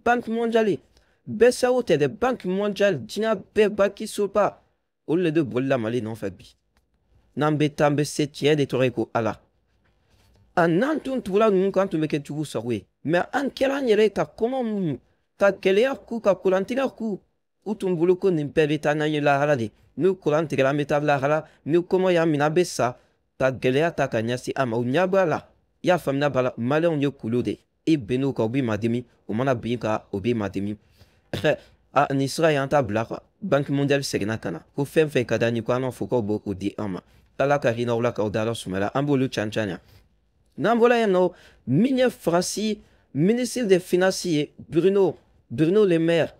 Banque mondiale, BCEAO tɛ dɛ, Banque mondiale, diɲɛ bɛɛ banque soba, olu de bɛ boli la Mali nɔfɛ bi. N'an bɛ taa, an bɛ se, tiɲɛ de tɔgɔ ye ko Ala. A n'an tun tugula ninnu kan, tun bɛ kɛ jugu sago ye. Mais an kɛra an yɛrɛ ye ka kɔngɔ muɲu, ka gɛlɛya ku, ka kurantigɛ ku. U tun bolo ko nin bɛɛ bɛ taa n'an ye lahara de. Ni kuran tigɛra, an bɛ taa lahara. Ni kɔngɔ y'an minɛ, an bɛ sa. Ka gɛlɛya ta ka ɲɛsin an ma, u ɲɛ b'a la. I y'a faamuya b'a la, Maliyɛnw ye kulu de. I bɛnn'u kan, u b'i madimi. U mana bin kan, u b'i madimi. A nin sira in, an t'a bila quoi. Banque mondiale seginna ka na ko fɛn fɛn ka d'an ye, ko an fɔ k'aw b'o di an ma. Ala ka hinɛ aw la, k'aw da ala sumaya, an b'olu can can yan. N'an bɔra yen nɔ, min ye Faransi ministre des Finances ye, Bruno Le Maire,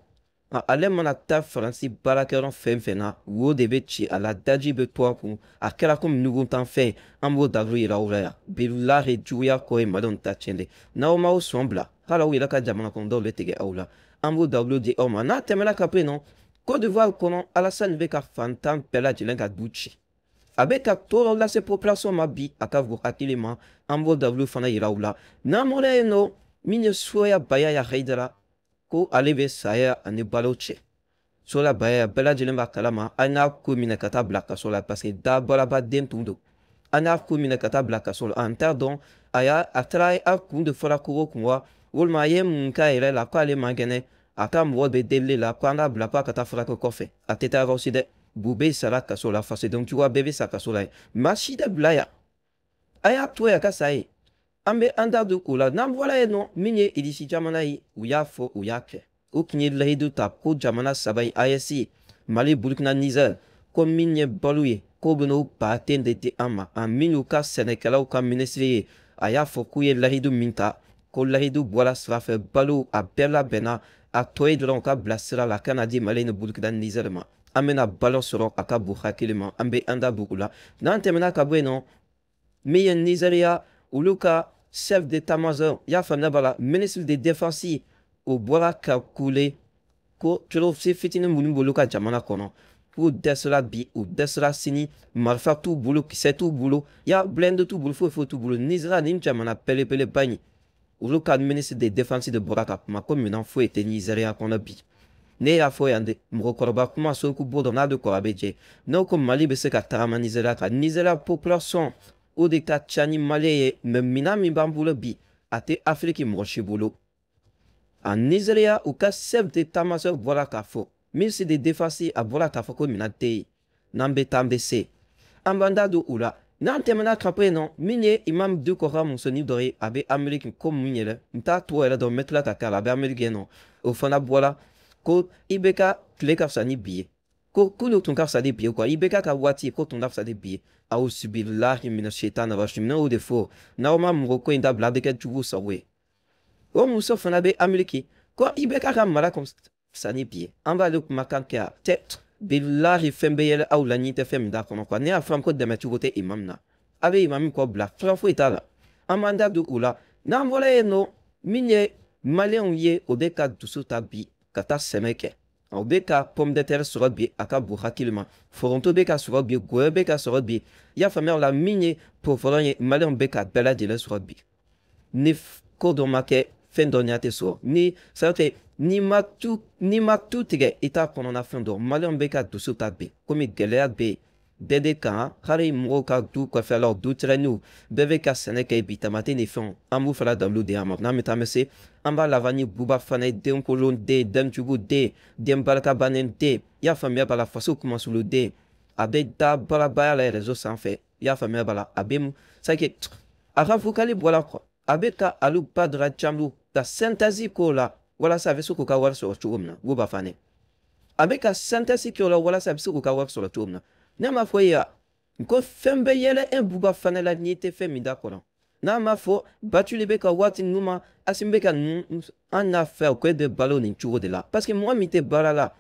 ale mana taa Faransi baarakɛyɔrɔ fɛn fɛn na, wo de bɛ ci a la, daji bɛ to a kun, a kɛra komi ɲuguntanfɛn. An b'o daburu yira aw la yan. Bilahi, juguya kɔ ye Maliyɛnw ta tiɲɛ de. N'aw m'aw sɔn bila, hali aw yɛrɛ ka jamana kɔnɔdenw bɛ tigɛ aw la. An b'o daburu di aw ma. N'a tɛmɛna ka bɔ yen nɔ, Côte d'Ivoire kɔnɔ, Alassane bɛ ka fantan bɛɛ lajɛlen ka du ci. A bɛ ka tɔɔrɔ lase population ma bi, a ka bon hakili ma. An b'o daburu fana yira aw la. N'an bɔra yen nɔ, min ye Soya Bayaya Hayidara, ko ale bɛ saya ani balo cɛ. Soya Bayaya, bɛɛ lajɛlen b'a kalama, an y'a ko minɛ ka taa bila kaso la, parce que dabarabaden tun don. An y'a ko minɛ ka taa bila kaso la, an t'a dɔn a y'a a taara a kun de fɔra kogo kun wa, walima a ye mun k'a yɛrɛ la k'ale man kɛnɛ. A ka mɔgɔ bɛ delili la ko an k'a bila k'a ka taa furakɛ kɔfɛ. A tɛ taa yɔrɔ si dɛ. Bube sara kaso la, fasodenw cogoya bɛɛ bɛ sa kaso la yen. Maa si tɛ bila yan, a y'a to yen a ka sa yen. An bɛ an da don o la. N'an bɔra yen nɔ, min ye Irisi jamana ye, u y'a fɔ, u y'a kɛ. U tun ye layidu ta ko jamana saba in, AES, Mali, Burukina, Niger, ko min ye balo ye, k'o bɛn'o baten de di an ma. A min y'u ka sɛnɛkɛlaw ka minisiri ye, a y'a fɔ k'u ye layidu min ta, ko layidu bɔra sira fɛ, balo a bɛɛ labɛnna, a tɔ ye dɔrɔn u ka bila sira la ka na di Mali ni Burukina ni Niger ma. An bɛna balo sɔrɔ, a ka bon hakili ma. An bɛ an da don o la. N'an tɛmɛna ka bɔ yen nɔ, min ye Nizeriya, olu ka chef d'état-major, i y'a faamuya b'a la, ministre de Défense, o bɔra ka kule ko terroriste fitinin minnu b'olu ka jamana kɔnɔ, k'u dɛsɛra bi, u dɛsɛra sini, marifa t'u bolo, kisɛ t'u bolo, ya blindé t'u bolo, foyi foyi t'u bolo. Nizeriya nin jamana belebeleba in, olu ka ministre de Défense de bɔra ka kuma ko minɛn foyi tɛ Nizeriya kɔnɔ bi. Ne y'a fɔ yan de, mɔgɔkɔrɔba kuma soku b'o dɔn n'a bɛ kɔrɔ, a bɛ jɛ. N'aw ko Mali bɛ se ka tagama Nizeriya kan, Nizeriya population o de ka ca ni Mali ye, mais minɛn min b'an bolo bi, a tɛ Afiriki mɔgɔ si bolo. A Nizeriya, u ka chef d'état-major bɔra k'a fɔ, ministre de Défense, a bɔra k'a fɔ ko minɛn tɛ yen. N'an bɛ taa, an bɛ se, an b'an da don o la. N'an tɛmɛna ka bɔ yen nɔ, min ye Imam Dicko ka musonin dɔ ye, a bɛ Amérique ko mun yɛrɛ, n t'a tɔgɔ yɛrɛ dɔn, n bɛ tila ka k'a la, a bɛ Amérique yen nɔ. O fana bɔra ko IBK tile ka fisa ni bi ye, ko k'olu tun ka fisa ni bi ye quoi, IBK ka waati ko tun ka fisa ni bi ye. Awusubilahi mina shaitani rajim. Ne y'o de fɔ, n'aw ma mɔgɔ ko in dabila, a bɛ kɛ jugu sago ye. O muso fana bɛ Amérique ko IBK ka mara ka fisa ni bi ye. An b'ale kumakan kɛ a tɛ. Bilahi, fɛn bɛ yɛlɛ aw la, n'i tɛ fɛn min d'a kɔnɔ quoi. Ne y'a faamu ko dɛmɛ cogo tɛ imam na, a bɛ imam kɔ bila, fura foyi t'a la. An b'an da don o la. N'an bɔra yen nɔ, min ye Maliyɛnw ye, o bɛ ka dusu ta bi ka taa sɛnɛ kɛ. O bɛ ka pomme de terre sɔrɔ bi, a ka bon hakili ma. Foronto bɛ ka sɔrɔ bi, gɔyɔ bɛ ka sɔrɔ bi, i y'a faamuya o la. Min ye poivron ye, Maliyɛnw bɛ ka bɛɛ lajɛlen sɔrɔ bi. Ni ko dɔ ma kɛ, fɛn dɔ ɲɛ tɛ sɔrɔ. Ni c'est n'i ma tu tigɛ, i t'a kɔnɔna fɛn dɔn. Maliyɛnw bɛ ka dusu ta bi, komi gɛlɛya bɛ yen bɛɛ de kan, hali mɔgɔw ka du kɔfɛlaw, du tɛrɛniw bɛɛ bɛ ka sɛnɛ kɛ bi, tamate ni fɛnw. An b'u fana dalu di an ma. N'an bɛ taa, an bɛ se, an b'a laban ni Buba fana ye, denkolon den, denjugu den, den barikabannen den, i y'a faamuya b'a la, faso kumasulu den. A bɛ da barabaya la réseau sanfɛ, i y'a faamuya b'a la. A bɛ c'est que a ka vocal bɔra quoi, a bɛ ka Alu Badara Jalo ka synthèse k'o la walasa a bɛ se k'u ka wari sɔrɔ cogo min na. Buba Fane, a bɛ ka synthèse k'o la walasa a bɛ se k'u ka wari sɔrɔ cogo min na. Ne m'a fɔ ye ko fɛn bɛ yɛlɛ e Buba Fane la, n'i tɛ fɛn min da kɔnɔ. N'a ma fɔ batuli bɛ ka waati ninnu ma, Asimi bɛ ka ninnu, an n'a fɛ o ko e bɛ balo nin cogo de la, parce que mɔgɔ min tɛ baara la,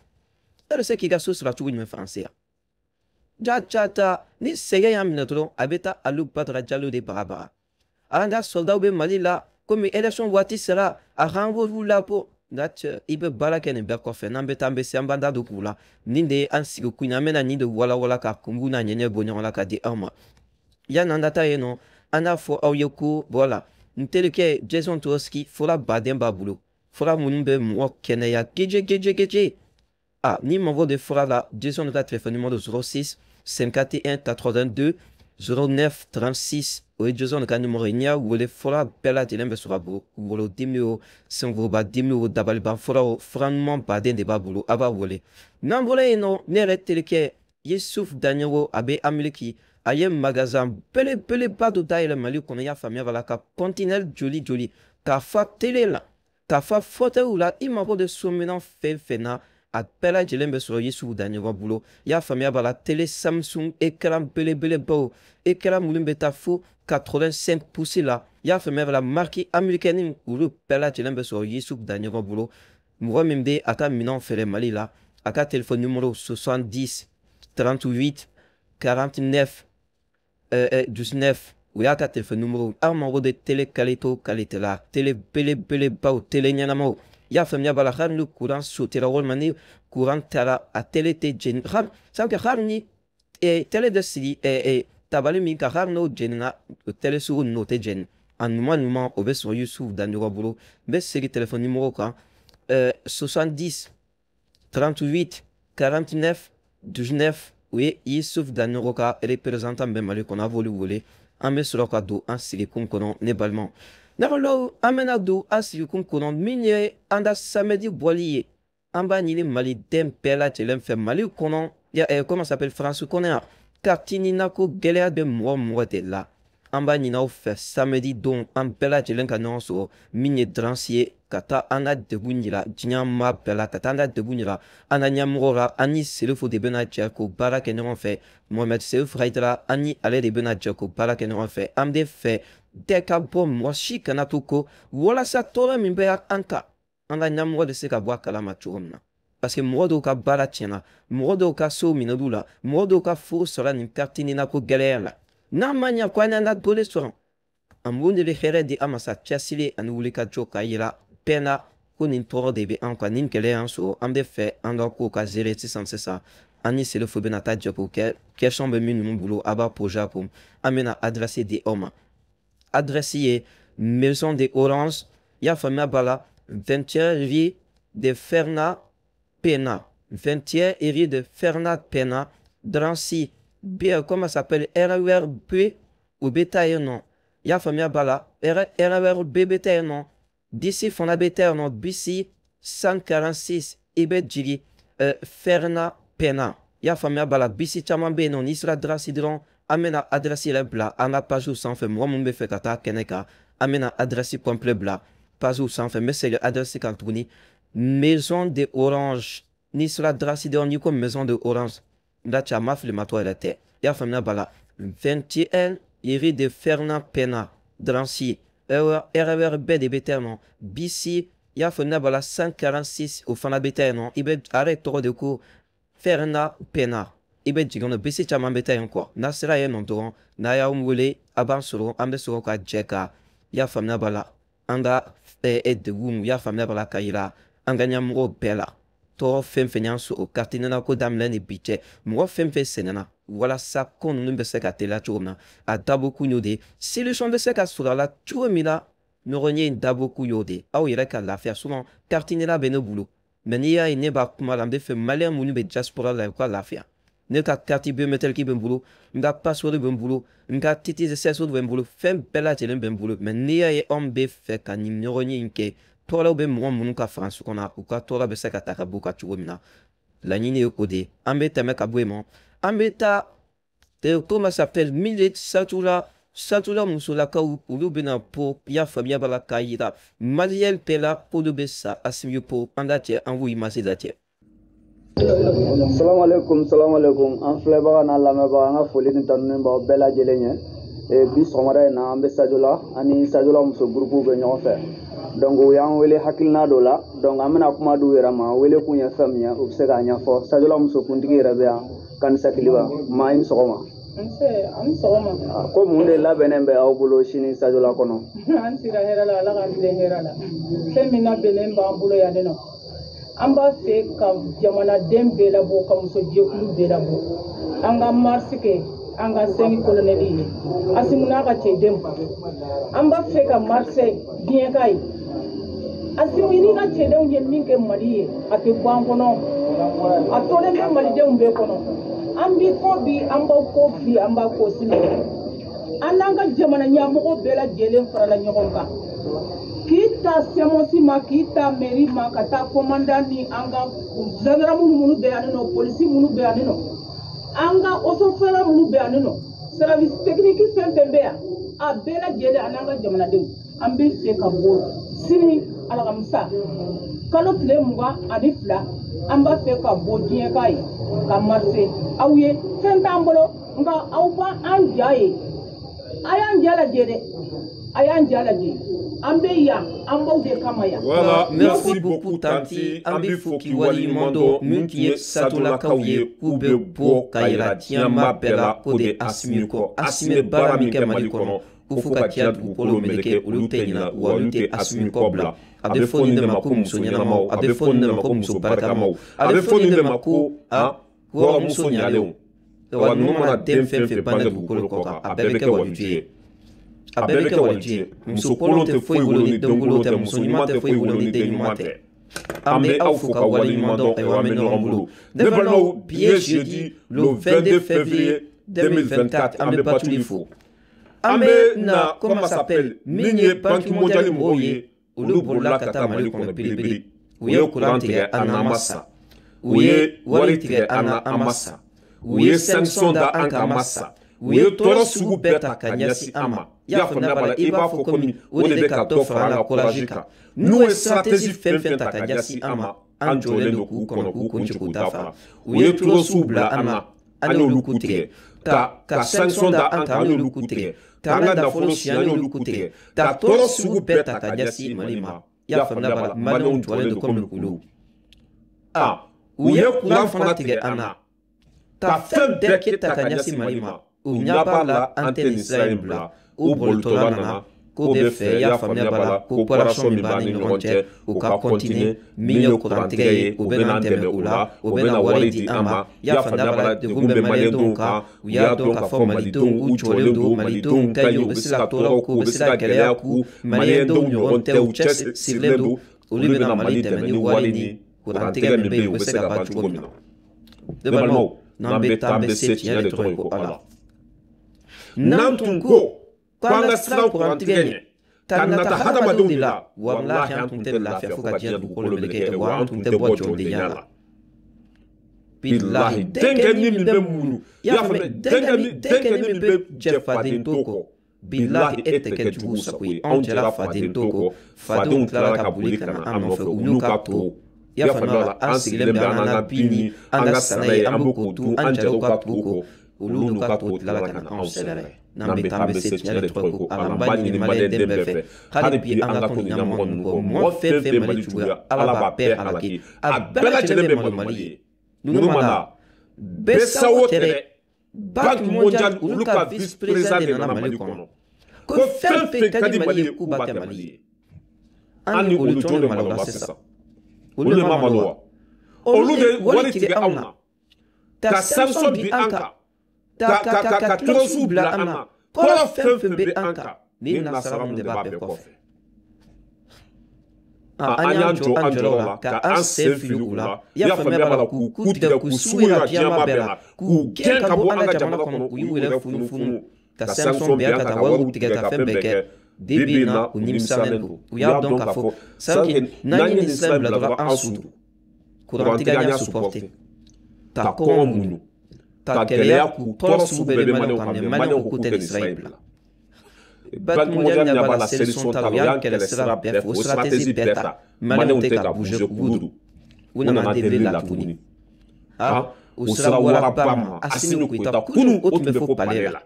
e bɛ se k'i ka so sɔrɔ cogo jumɛn Faransi yan? Ja ja ta ni sɛgɛn y'a minɛ dɔrɔn, a bɛ taa Alu Badara Jalo de bagabaga. An ka soldatw bɛ Mali la, komi élection waati sera, a k'an b'olu labɔ nka cɛ, i bɛ baara kɛ nin bɛɛ kɔfɛ. N'an bɛ taa, an bɛ se, an b'an da don k'u la. Nin de ye an sigi kun ye, an bɛna nin de walawala ka kunbu n'a ɲɛɲɛ bɔ ɲɔgɔn na ka di aw ma. Yanni an ka taa yen nɔ, an y'a fɔ aw ye ko voilà, n terikɛ Jason Trotsky, fura baden b'a bolo. Fura minnu bɛ mɔgɔ kɛnɛya geje geje geje. Ah, ni mago de fura la, Jason ka téléphone numéro 06 51 82 09 36, o ye Jason ka numéro ye. N'i y'a wele, fura bɛɛ lajɛlen bɛ sɔrɔ a bolo. Kunkolodimi o, senkoroba dimi o, dabaliban fura o, fura ɲuman baden de b'a bolo. A b'a wele. N'an bɔra yen nɔ, ne yɛrɛ terikɛ Yusuf Daɲogo, a bɛ Ameriki, a ye magasin belebeleba dɔ dayɛlɛ Mali kɔnɔ. I y'a faamuya b'a la, ka conteneur joli joli k'a fa télé la, k'a fa fauteuil la. I mago de sominɛn fɛn fɛn na, a bɛɛ lajɛlen bɛ sɔrɔ Yusuf Daɲogo bolo. I y'a faamuya b'a la, télé Samsung, écran belebelebaw, écran minnu bɛ taa fo 85 pouces la. I y'a faamuya b'a la, marque américaine, olu bɛɛ lajɛlen bɛ sɔrɔ Yusuf Daɲogo bolo. Mɔgɔ min bɛ a ka minɛnw feere Mali la, a ka téléphone numéro 70 38 49 19, o y'a ka téléphone numéro. Aw mago de télé qualité o qualité la, télé belebelebaw, télé ɲɛnamaw. I y'a faamuya b'a la, hali ni courant sotera walima ni courant taara, a télé tɛ jeni. Hali sabu hali ni télé dɔ sigi tabali min kan, hali n'o jenina, o télé sugu ninnu, o tɛ jeni. A ɲuman ɲuman, o bɛ sɔrɔ Yusuf Daɲogo bolo. N bɛ segin téléphone numéro kan, 70 38 49 19, o ye Yusuf Daɲogo ka représentant bɛ Mali kɔnɔ. A b'olu wele. An bɛ sɔrɔ ka don an sigikun kɔnɔ, ne balimaw. Ne balimaw, an bɛna don an sigikun kɔnɔ min ye an ka samedi bɔli ye. An b'a ɲini maliden bɛɛ lajɛlen fɛ Mali kɔnɔ, comment s'appelle, France kɔnɔ yan, carte NINA ko gɛlɛya bɛ mɔgɔ mɔgɔ de la. An b'a ɲini aw fɛ, samedi don, an bɛɛ lajɛlen ka ɲɔgɔn sɔrɔ min ye Drancy ye, ka taa an ka degun yira diɲɛ maa bɛɛ la, ka taa an ka degun yira an ka ɲɛmɔgɔw la. An ni Serifu de bɛna jɛ k'o baara kɛ ɲɔgɔn fɛ. Mohamed Serifu Hayidara, an ni ale de bɛna jɛ k'o baara kɛ ɲɔgɔn fɛ. An bɛ fɛ bɛɛ ka bɔ, mɔgɔ si kana to ko, walasa tɔɔrɔ min bɛ an kan, an ka ɲɛmɔgɔ bɛ se ka bɔ a kalama cogo min na. Parce que mɔgɔ dɔw ka baara tiɲɛna, mɔgɔ dɔw ka sow minɛn'u la, mɔgɔ dɔw ka furu sɔrɔ nin carte NINA ko gɛlɛya la. N'a ma ɲɛ ko an y'an ka dole sɔrɔ, an b'o de bɛ hɛrɛ di an ma sa. Cɛsiri ani wulikajɔ k'a yira bɛɛ la ko nin tɔɔrɔ de bɛ an kan, nin gɛlɛya y'an sɔrɔ, an bɛ fɛ an ka kow ka gérer sisan sisan. An ni Serifu bɛna taa jɛ k'o kɛ. Question bɛ minnu bolo, a b'a poser a kun. An bɛna adresse di aw ma. Adresse ye Maison de Orange, i y'a faamuya b'a la, 21 rue de Fernand Pena, 21 rue de Fernand Pena, Drancy. B, comment ça s'appelle, RER B, o bɛ taa yen nɔ. I y'a faamuya b'a la, RER B bɛ taa yen nɔ, DC fana bɛ taa yen nɔ, BC 146, i bɛ jigin Fernand Pena. I y'a faamuya b'a la, bisi caman bɛ yen nɔ. N'i sera Drancy dɔrɔn, an bɛna adresse yɛrɛ bila an ka page sanfɛ. Mɔgɔ minnu bɛ fɛ ka taa kɛnɛ kan, an bɛna adresse complet bila page sanfɛ. N bɛ segin adresse kan tuguni, Maison de Orange. N'i sera Drancy dɔrɔn, n'i ko Maison de Orange, n da cɛ, a ma fili matɔ yɛrɛ tɛ. I y'a faamuya b'a la, 21 rue de Fernand Pena, Drancy, RER B de bɛ taa yen nɔ, BC, i y'a faamuya b'a la, 146, o fana bɛ taa yen nɔ. I bɛ a yɛrɛ tɔgɔ de ko Fernand Pena, i bɛ jigin nɔ, bisi caman bɛ taa yen kɔ. N'a sera yen nɔ dɔrɔn, n'a y'aw wele, a b'an sɔrɔ. An bɛ sɔrɔ ka jɛ ka, i y'a faamuya b'a la, an ka degun, i y'a faamuya b'a la, ka yira an ka ɲɛmɔgɔw bɛɛ la. Tɔɔrɔ fɛn fɛn y'an sɔrɔ carte NINA ko daminɛ ni bi cɛ, mɔgɔ fɛn fɛn sɛgɛnna, walasa ko ninnu bɛ se ka teliya cogo min na, a dabɔkun y'o de ye. Solution bɛ se ka sɔrɔ a la cogo min na, ɲɔgɔn ye in dabɔkun y'o de ye, aw yɛrɛ ka lafiya. Souvent carte NINA bɛ ne bolo, mais n'i y'a ye ne b'a kuma la, n bɛ fɛ maliyɛn minnu bɛ diaspora la, u ka lafiya. Ne ka carte biométrique bɛ n bolo, n ka passeport bɛ n bolo, n ka titre de séjour bɛ n bolo, fɛn bɛɛ lajɛlen bɛ n bolo. Mais n'i y'a ye anw bɛ fɛ ka nin ɲɔgɔn ye in kɛ, tɔɔrɔw bɛ mɔgɔ minnu ka faransi kɔnɔ, u ka tɔɔrɔ bɛ se ka ta ka b'u kan cogo min na, laɲini ye o de ye. An bɛ tɛmɛ ka bɔ yen mɔ, an bɛ taa, comment ça s'appelle, mille Satula. Satula musolakaw, olu bɛna bɔ, i y'a faamuya b'a la, k'a yira maliyɛn bɛɛ la k'olu bɛ sa Asimi po. An ka cɛ, an k'u image lajɛ. Salamu alaikum, salamu alaikum. An filɛbaga n'a lamɛnbaga, an ka foli ni tanuni b'aw bɛɛ lajɛlen ye. Bi sɔgɔmada in na, an bɛ Sajola, ani Sajola muso groupe bɛ ɲɔgɔn fɛ. Donc u y'an wele hakilina dɔ la, donc an bɛna kuma d'u yɛrɛ ma. Wele kun ye fɛn min ye, u bɛ se k'a ɲɛfɔ. Sajola muso kuntigi yɛrɛ bɛ yan, Kanisa Kiliba. Ma, i ni sɔgɔma. Nse, an ni sɔgɔma. Ko mun de labɛnnen bɛ aw bolo sini Sajola kɔnɔ? An sira hɛrɛ la, Ala k'an tilen hɛrɛ la. Fɛn min labɛnnen b'an bolo yan nɔ, an b'a fɛ ka jamanaden bɛɛ labɔ, ka muso jɛkulu bɛɛ labɔ, an ka marche kɛ, an ka 5 colonel ye, Asimu n'a ka cɛdenw. An b'a fɛ ka marche diɲɛ ka ye. Assimi n'i ka cɛdenw ye min kɛ Mali ye, a tɛ bɔ an kɔnɔ, a tolen bɛ malidenw bɛɛ kɔnɔ. An b'i kɔ bi, an b'aw kɔ bi, an b'a kɔ sini. An n'an ka jamana ɲɛmɔgɔ bɛɛ lajɛlen farala ɲɔgɔn kan, k'i ta semosi ma, k'i ta mairie ma, ka taa commandant ni an ka gendarme minnu bɛ yan nɔ, polisi minnu bɛ yan nɔ, an ka osofɛla minnu bɛ yan nɔ, service technique fɛn fɛn bɛ yan, a bɛɛ lajɛlen an n'an ka jamanadenw, an bɛ fɛ ka bɔ sini alakamisa kalo tile 22, an b'a fɛ ka bɔ diɲɛ k'a ye ka marcher aw ye. Fɛn t'an bolo, nka aw b'an ja ye, a y'an ja lajɛ dɛ, a y'an ja lajɛ, an bɛ yan, an b'aw de kama yan. Voilà, merci beaucoup tanti, an bɛ fo k'i waleɲuman dɔn. Min tun ye Sajolakaw ye, k'u bɛ bɔ ka yira diɲɛmaa bɛɛ la ko de Assimi kɔ. Assimi baara min kɛ Mali kɔnɔ, ko fo ka diɲɛ dugukolo meleke, olu tɛ ɲina, wa olu tɛ Assimi kɔ bila. A bɛ fɔ nin de ma ko muso ɲɛnamaw, a bɛ fɔ nin de ma ko muso barikamaw, a bɛ fɔ nin de ma ko hɔrɔnmuso ɲalenw. Wa ninnu mana den fɛn fɛn bange dugukolo kɔ kan, a bɛɛ bɛ kɛ waliju ye, a bɛɛ bɛ kɛ waliju ye. Muso kolon tɛ foyi wolo ni den kolon tɛ, muso ɲuman tɛ foyi wolo ni den ɲuman tɛ. An bɛ aw fo ka waleɲuman dɔn. Ayiwa, an bɛ ɲɔgɔn bolo, ne balimaw. Bi ye jeudi le 22 février 2024, an bɛ Batuli fo. An bɛ na, comment ça s'appelle, min ye Banque mondiale mɔgɔw ye, olu bolila ka taa Mali kɔnɔ belebele. U ye courant tigɛ an na, an ma sa. U ye wari tigɛ an na, an ma sa. U ye sanction da an kan, an ma sa. U ye tɔɔrɔ sugu bɛɛ ta ka ɲɛsin an ma. I y'a faamuya b'a la, i b'a fɔ komi o de bɛ ka dɔ fara an ka courage kan. N'u ye stratégie fɛn fɛn ta ka ɲɛsin an ma, an jɔlen don k'u kɔnɔ, k'u kun ci, k'u dafa. U ye tɔɔrɔsiw bila an na, an y'olu ku tigɛ. Ka sanction da an kan, an y'olu ku tigɛ. K'an ka nafolo suɲɛ, an y'olu ku tigɛ. Ka tɔɔrɔ sugu bɛɛ ta ka ɲɛsin Mali ma. I y'a faamuya b'a la, maliyɛnw jɔlen don komi olu. U ye courant fana tigɛ an na, ka fɛn bɛɛ kɛ ta ka ɲɛsin Mali ma. U ɲɛ b'a la an tɛ nin sira in bila. U bolitɔla nana ko bɛ fɛ, i y'a faamuya b'a la, ko coalition min b'an ni ɲɔgɔn cɛ, u ka continuer. Min ye kurantigɛ ye, u bɛ n'an dɛmɛ o la, u bɛ na wari di an ma. I y'a faamuya b'a la, degun bɛ maliyɛndenw kan. U y'a dɔn k'a fɔ malidenw u jɔlen don, malidenw ka ɲi, u bɛ se ka tɔɔrɔ ku, u bɛ se ka gɛlɛya ku, maliyɛndenw ɲɔgɔn tɛ, u cɛ sirilen don. Olu bɛna Mali dɛmɛ ni wari ni kurantigɛ min bɛ yen, u bɛ se ka ban cogo min na. Ne balimaw, n'an bɛ taa, an bɛ se, tiɲɛ de tɔgɔ ye ko Ala. N'an tun ko k'an ka siran kurantigɛ ɲɛ ka nata hadamadenw de la, walahi an tun tɛ lafiya fo ka diɲɛ dugukolo meleke, wa an tun tɛ bɔ jɔndenya la. Bilahi, denkɛnin min bɛ muɲu, i y'a faamuya, denkɛnin min bɛ jɛ faden to kɔ, bilahi e tɛ kɛ jugu sago ye. Anw jɛra faden to kɔ, fadenw tilara ka boli ka na an nɔfɛ, u n'u ka to. I y'a faamuya la, an sigilen bɛ an ka bin ni an ka sɛnɛ ye, an bɛ k'o dun, an jɛra u ka to kɔ, olu n'u ka to tilala ka na anw sɛgɛrɛ. N'an bɛ taa, an bɛ se, tiɲɛ de tɔgɔ ye ko Ala. N b'a ɲini maliyɛnden bɛɛ fɛ, hali bi an ka to nin ɲɛmɔgɔ ninnu kɔ. Mɔgɔ fɛn fɛn Mali juguya, Ala b'a bɛɛ halaki, a bɛɛ lajɛlen bɛ malo Mali ye. Ninnu ma na BCEAO tɛ dɛ, Banque mondiale, olu ka vice président de nana Mali kɔnɔ ko fɛn fɛn ka di Mali ye, k'u b'a kɛ Mali ye. An ni olu jɔn de malola sisan? Olu de ma malo wa? Olu de wari tigɛ anw na, ka sanction bi an kan, ka tɔɔrɔsiw bila an na, kɔrɔ fɛn fɛn bɛ an kan, ni nasara ninnu de b'a bɛɛ kɔfɛ. An y'an jɔ an jɔyɔrɔ la, ka an sen fili u la, i y'a faamuya b'a la, k'u ku tigɛ, k'u sugu yira diɲɛmaa bɛɛ la, k'u gɛn ka bɔ an ka jamana kɔnɔ. U y'u yɛrɛ funufunu, ka sanction bin an kan, ka wariw tigɛ, ka fɛn bɛɛ kɛ. Bi bi in na, u nimisalen don. U y'a dɔn k'a fɔ sanke n'an ye nin sira in bila dɔrɔn, an su don. Kurantigɛ, an y'a supporter, ka kɔngɔ muɲu, ka gɛlɛya k'u tɔɔrɔ sugu bɛɛ bɛ maliyɛnw kan, mais maliyɛnw ko k'u tɛ nin sira in bila. Banque mondiale ɲɛ b'a la, solution t'a la. U y'an kɛlɛ sira bɛɛ fɛ, o stratégie bɛɛ ta, maliyɛnw tɛ ka bouger k'u don. U nana delili la tuguni, u sera waraba ma Assimi Goïta. Kunun o tun bɛ fo palais la.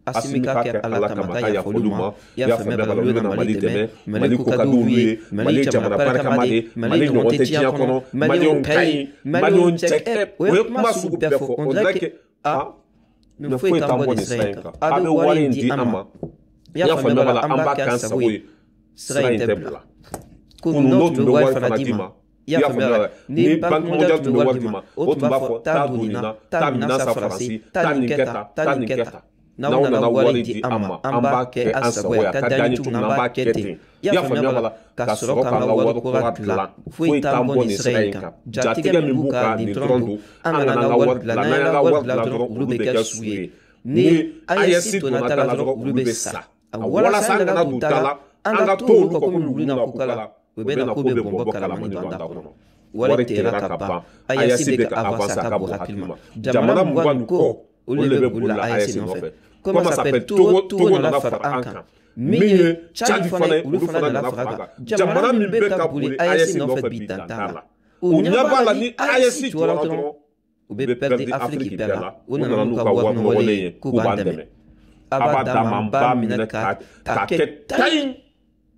Assimi ka kɛ Ala kama, ka yafa olu ma. I y'a faamuya b'a la, olu bɛna Mali dɛmɛ, Mali ko ka di olu ye, Mali jamana barikama de, Mali ɲɔgɔn tɛ diɲɛ kɔnɔ, maliyɛnw ka ɲi, maliyɛnw cɛ. O ye kuma sugu bɛɛ fɔ, on dirait que nin foyi t'an bɔ nin sira in kan. A bɛ wari in di an ma, i y'a faamuya b'a la, an b'a kɛ an sago ye, sira in tɛ bila. Kunun n'o tun bɛ wari fana d'i ma, i y'a faamuya la, ni Banque mondiale tun bɛ wari d'i ma, o tun b'a fɔ taa don nin na, taa minɛn san Faransi, taa nin kɛ tan, taa nin kɛ tan. N'aw nana wari di an ma, an b'a kɛ an sago ye, a ka d'an ye cogo min na, an b'a kɛ ten. I y'a faamuya b'a la, ka sɔrɔ k'an ka wari kura dilan, foyi t'an bɔ nin sira in kan. Jatigɛ min b'u kan nin dɔrɔn don, an kana an ka wari dilan, n'an y'an ka wari dilan dɔrɔn, olu bɛ kɛ su ye. Ni AES donna ta la dɔrɔn, olu bɛ sa. Walasa an kana don ta la, an ka to olu kɔ komi wulu na kuka la, u bɛ na ko bɛ bɔn bɔ kalamani don an da kɔnɔ. Wari tigɛra ka ban, AES bɛ ka avancer a ka bon hakili ma. Jamana 20 ni kɔ, olu de bɛ boli la AES nɔfɛ. Comment ça s'appelle, Togo nana fara an kan. Min ye Tchad fana ye, olu fana nana fara an kan. Jamana min bɛ ka boli AES nɔfɛ bi, dan t'a la. U ɲɛ b'a la ni AES jɔra dɔrɔn, u bɛ perdre Afrique bɛɛ la. U nana n'u ka wari nɔgɔlen ye k'u b'an dɛmɛ. A b'a d'a ma, an b'a minɛ k'a kɛ tayi,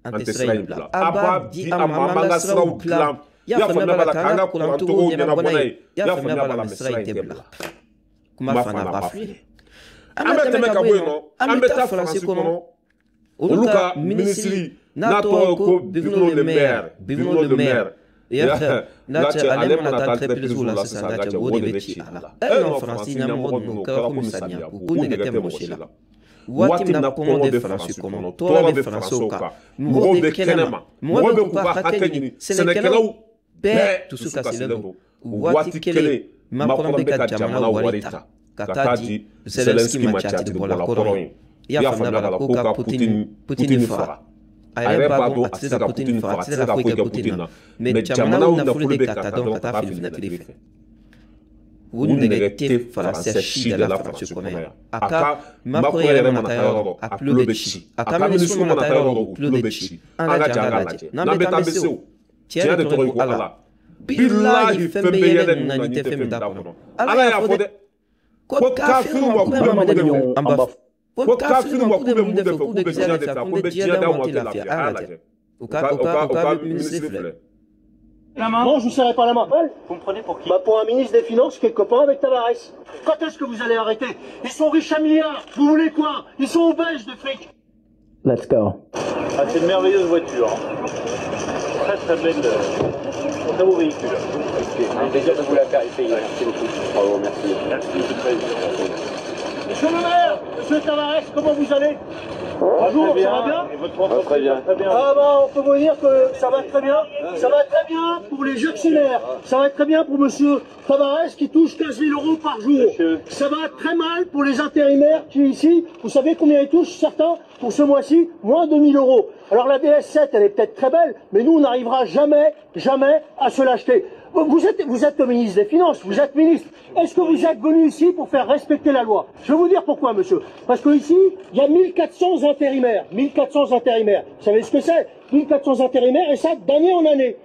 an tɛ sira in bila. A b'a di an ma, an b'an ka siraw dilan. I y'a faamuya b'a la, k'an ka kurancogo ɲɛnabɔ n'a ye. I y'a faamuya b'a la, mais sira in tɛ bila. Kuma fana b'a filɛ. An bɛ tɛmɛ ka bɔ yen nɔ, an bɛ taa Faransi kɔnɔ. Olu ka minisiri n'a tɔgɔ ye ko Bruno Le Maire, Bruno Le Maire. N'a cɛ ale mana taa entreprise la sisan, n'a cɛ o de bɛ ci a la. E non, Faransi ɲɛmɔgɔ ninnu kɛra komi samiya ko, k'u nɛgɛ tɛ mɔgɔ si la. Waati min na kɔngɔ bɛ Faransi kɔnɔ, tɔɔrɔ bɛ Faransiw kan, mɔgɔw bɛ kɛnɛma, mɔgɔw bɛ k'u ka hakɛ ɲini, sɛnɛkɛlaw bɛɛ dusu kasilen don. Waati kelen, Macron bɛ ka jamana wari ta ka taa di Zelensky ma, jatigibɔla kɔrɔ ye. I y'a faamuya b'a la, ko ka Poutine faga. A yɛrɛ b'a dɔn a tɛ se ka Poutine faga, a tɛ se ka foyi kɛ Poutine na. Mais jamanaw nafolo bɛ ka taa dɔrɔn ka taa fili fenêtre fɛ. U nɛgɛ tɛ Faransɛ si de la Faransi kɔnɔ yan. A ka Macron yɛrɛ mana taa yɔrɔ, a tulo bɛ ci. A ka minisiriw mana taa yɔrɔ, u tulo bɛ ci. An ka jɛ an k'a lajɛ. N'an bɛ taa, an bɛ se o. Tiɲɛ de tɔgɔ ye ko Ala. Bilahi, fɛn bɛ yɛlɛ ninnu na n'i tɛ fɛn min t'a kɔnɔ. Ala y'a fɔ dɛ, ko kafiriw ma, k'u bɛ mun de fɛ? An b'a fɔ ko kafiriw ma, k'u bɛ mun de fɛ? K'u bɛ diɲɛ de fɛ, ko n bɛ diɲɛ d'aw ma, aw tɛ lafiya. A y'a lajɛ. U ka minisiri filɛ. Non, je vous serrai pas la main. Vous me prenez pour qui? Bah pour un ministre des Finances qui est copain avec Tavares. Quand est-ce que vous allez arrêter? Ils sont riches à milliards. Vous voulez quoi? Ils sont obèses de fric. Let's go. Ah, c'est une merveilleuse voiture. Très très belle, très beau véhicule. Un plaisir de vous la faire essayer. Merci beaucoup. Bravo, merci. Merci, c'est très plaisir. Monsieur le maire, monsieur Tavares, comment vous allez? Bonjour, ça va bien? Et votre entreprise très bien. va très bien. Ah bah on peut vous dire que ça va très bien. Ça va très bien pour les actionnaires. Ça va très bien pour monsieur Tavares qui touche 15 000 euros par jour. Monsieur. Ça va très mal pour les intérimaires qui ici, vous savez combien ils touchent certains pour ce mois-ci? Moins de 1000 euros. Alors la DS7, elle est peut-être très belle, mais nous on n'arrivera jamais, jamais à se l'acheter. Vous êtes le ministre des Finances, vous êtes ministre. Est-ce que vous êtes venu ici pour faire respecter la loi? Je vais vous dire pourquoi, monsieur. Parce que ici, il y a 1400 intérimaires. 1400 intérimaires. Vous savez ce que c'est? 1400 intérimaires, et ça d'année en année.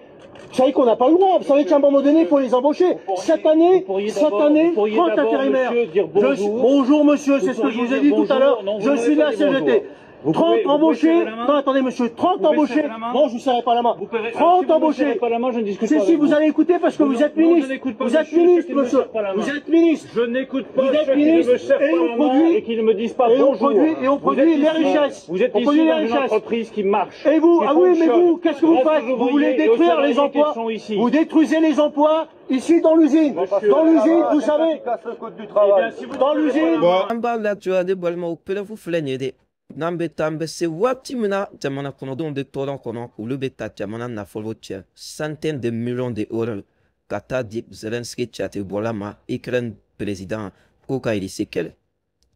Vous savez qu'on n'a pas le droit. Vous savez qu'à un moment donné, il faut les embaucher. Cette année, Vous pourriez cette d'abord- année, vous pourriez 30 d'abord, intérimaires. monsieur, dire bonjour. Bonjour, monsieur, Vous c'est ce que je pourriez vous ai dire dit tout à bonjour. l'heure. Non, vous Je n'avez suis de pas la dit CGT. bonjour. Vous 30 pouvez embauchés. serrer la main? Non, attendez, monsieur, 30 Vous pouvez embauchés. serrer la main? Non, je vous serrai pas la main. Vous pouvez- 30 si vous ne embauchés. serrez pas la main, je ne discute Si, pas si, avec vous vous. allez écouter parce que Non, vous êtes non, je ministre. n'écoute pas, Vous êtes monsieur, ceux ministre, qui ne me monsieur. serrent pas la main. Vous êtes ministre. Je n'écoute pas Vous êtes ceux qui ne ministre me serrent et pas on la main produit- et qui ne me disent pas et on bonjour. produit- et on Vous produit êtes les ici- richesses. Vous êtes On ici produit les dans une richesses. entreprise qui marche. Et vous, qui ah oui, mais fonctionne. vous, qu'est-ce que vous Grâce faites? aux Vous voulez ouvriers et aux détruire les salariés qui emplois. sont ici. Vous détruisez les emplois ici dans l'usine. Monsieur, Dans l'usine, vous savez. Eh bien, si vous Dans ne serrez l'usine. pas la main- An b'a lajɔ, ne balimaw, preuve filɛ nin ye dɛ. N'an bɛ taa, an bɛ se waati min na, jamana kɔnɔdenw bɛ tɔɔrɔ kɔnɔ, olu bɛ ta jamana nafolo cɛ, centaine de millions de euros, ka taa di Zelensky jatigibɔla ma, Ukraine président, k'o ka Irisi kɛlɛ.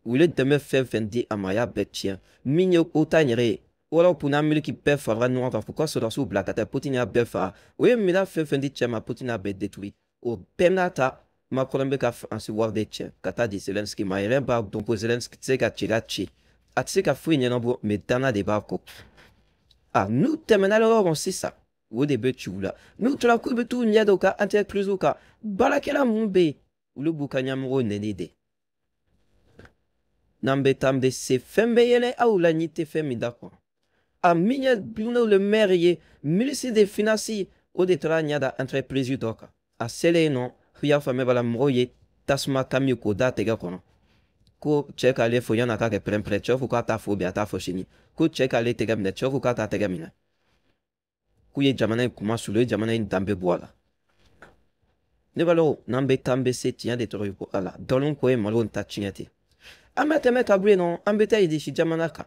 U ye dɛmɛ fɛn fɛn di a ma, a y'a bɛɛ tiɲɛ. Min ye OTAN yɛrɛ ye, Europe n'Amérique bɛɛ farala ɲɔgɔn kan k'u ka sɔrɔdasiw bila ka taa, Poutine y'a bɛɛ faga. O ye minɛn fɛn fɛn di cɛ ma, Poutine y'a bɛɛ détruit. O bɛɛ n'a ta, Macron bɛ ka Faransi wari de cɛ ka taa di Zelensky ma. A yɛrɛ b'a dɔn ko Zelensky tɛ se ka cila ci, a tɛ se ka foyi ɲɛnabɔ, mais danna de b'a kɔ. A n'u tɛmɛna yɔrɔ kɔnɔ sisan, o de bɛ ci u la. N'u tora k'u bɛ t'u ɲɛ da u ka entreprise kan, baarakɛla minnu bɛ yen, olu b'u ka ɲɛmɔgɔw nɛni de. N'an bɛ taa, an bɛ se fɛn bɛ yɛlɛ aw la n'i tɛ fɛn min da kɔnɔ. A min ye Bruno Le Maire ye, ministre des Finances, o de taara ɲɛ da entreprise dɔ kan. A selen yen nɔ, i y'a faamuya b'a la, mɔgɔw ye tasuma kami k'o da tɛgɛ kɔnɔ, ko cɛ k'ale fo yan'a ka kɛ pɛrɛn-pɛrɛn. Cɛ ko k'a t'a fo bi, a t'a fo sini. Ko cɛ k'ale tɛgɛ minɛ, cɛ ko k'a t'a tɛgɛ minɛ. K'u ye jamana in kuma sulu, ye jamana in danbe bɔ a la. Ne b'a dɔn, n'an bɛ taa, an bɛ se, tiɲɛ de tɔgɔ ye ko Ala. Dɔɔnin ko ye malo ta tiɲɛ ten. An bɛ tɛmɛ ka bɔ yen nɔ, an bɛ taa Irisi jamana kan.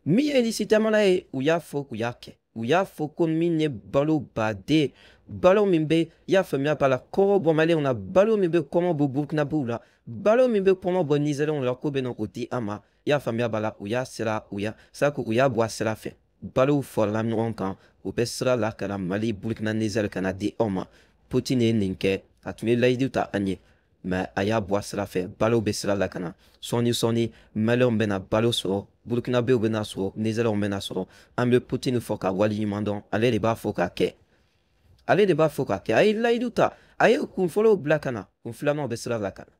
Min ye Irisi jamana ye, u y'a fɔ k'u y'a kɛ. U y'a fɔ ko min ye balo baden, balo min bɛ, i y'a faamuya b'a la, kɔngɔ bɔ Maliyɛnw na, balo min bɛ kɔngɔ bɔ Burukinabew la, balo min bɛ kɔngɔ bɔ Nizɛriɲɛnw la, k'o bɛ na k'o di an ma. I y'a faamuya b'a la, u y'a sira, u y'a sako, u y'a bɔ a sira fɛ. Balow farala ɲɔgɔn kan, u bɛ sira la ka na Mali, Burukina, Nizɛri ka na di anw ma. Poutine ye nin kɛ, a tun ye layidu ta an ye, mais a y'a bɔ a sira fɛ. Balo bɛ sira la ka na sɔɔni sɔɔni, Maliyɛnw bɛna balo sɔrɔ, Burukinabew bɛna sɔrɔ, Nizɛriɲɛnw bɛna sɔrɔ. An bɛ Poutine fɔ ka waleɲuman dɔn, ale de b'a fɔ k'a kɛ. Ale de b'a fɔ k'a kɛ. A ye layidu ta, a ye kun fɔlɔw bila ka na, kun filananw bɛ sira la ka na.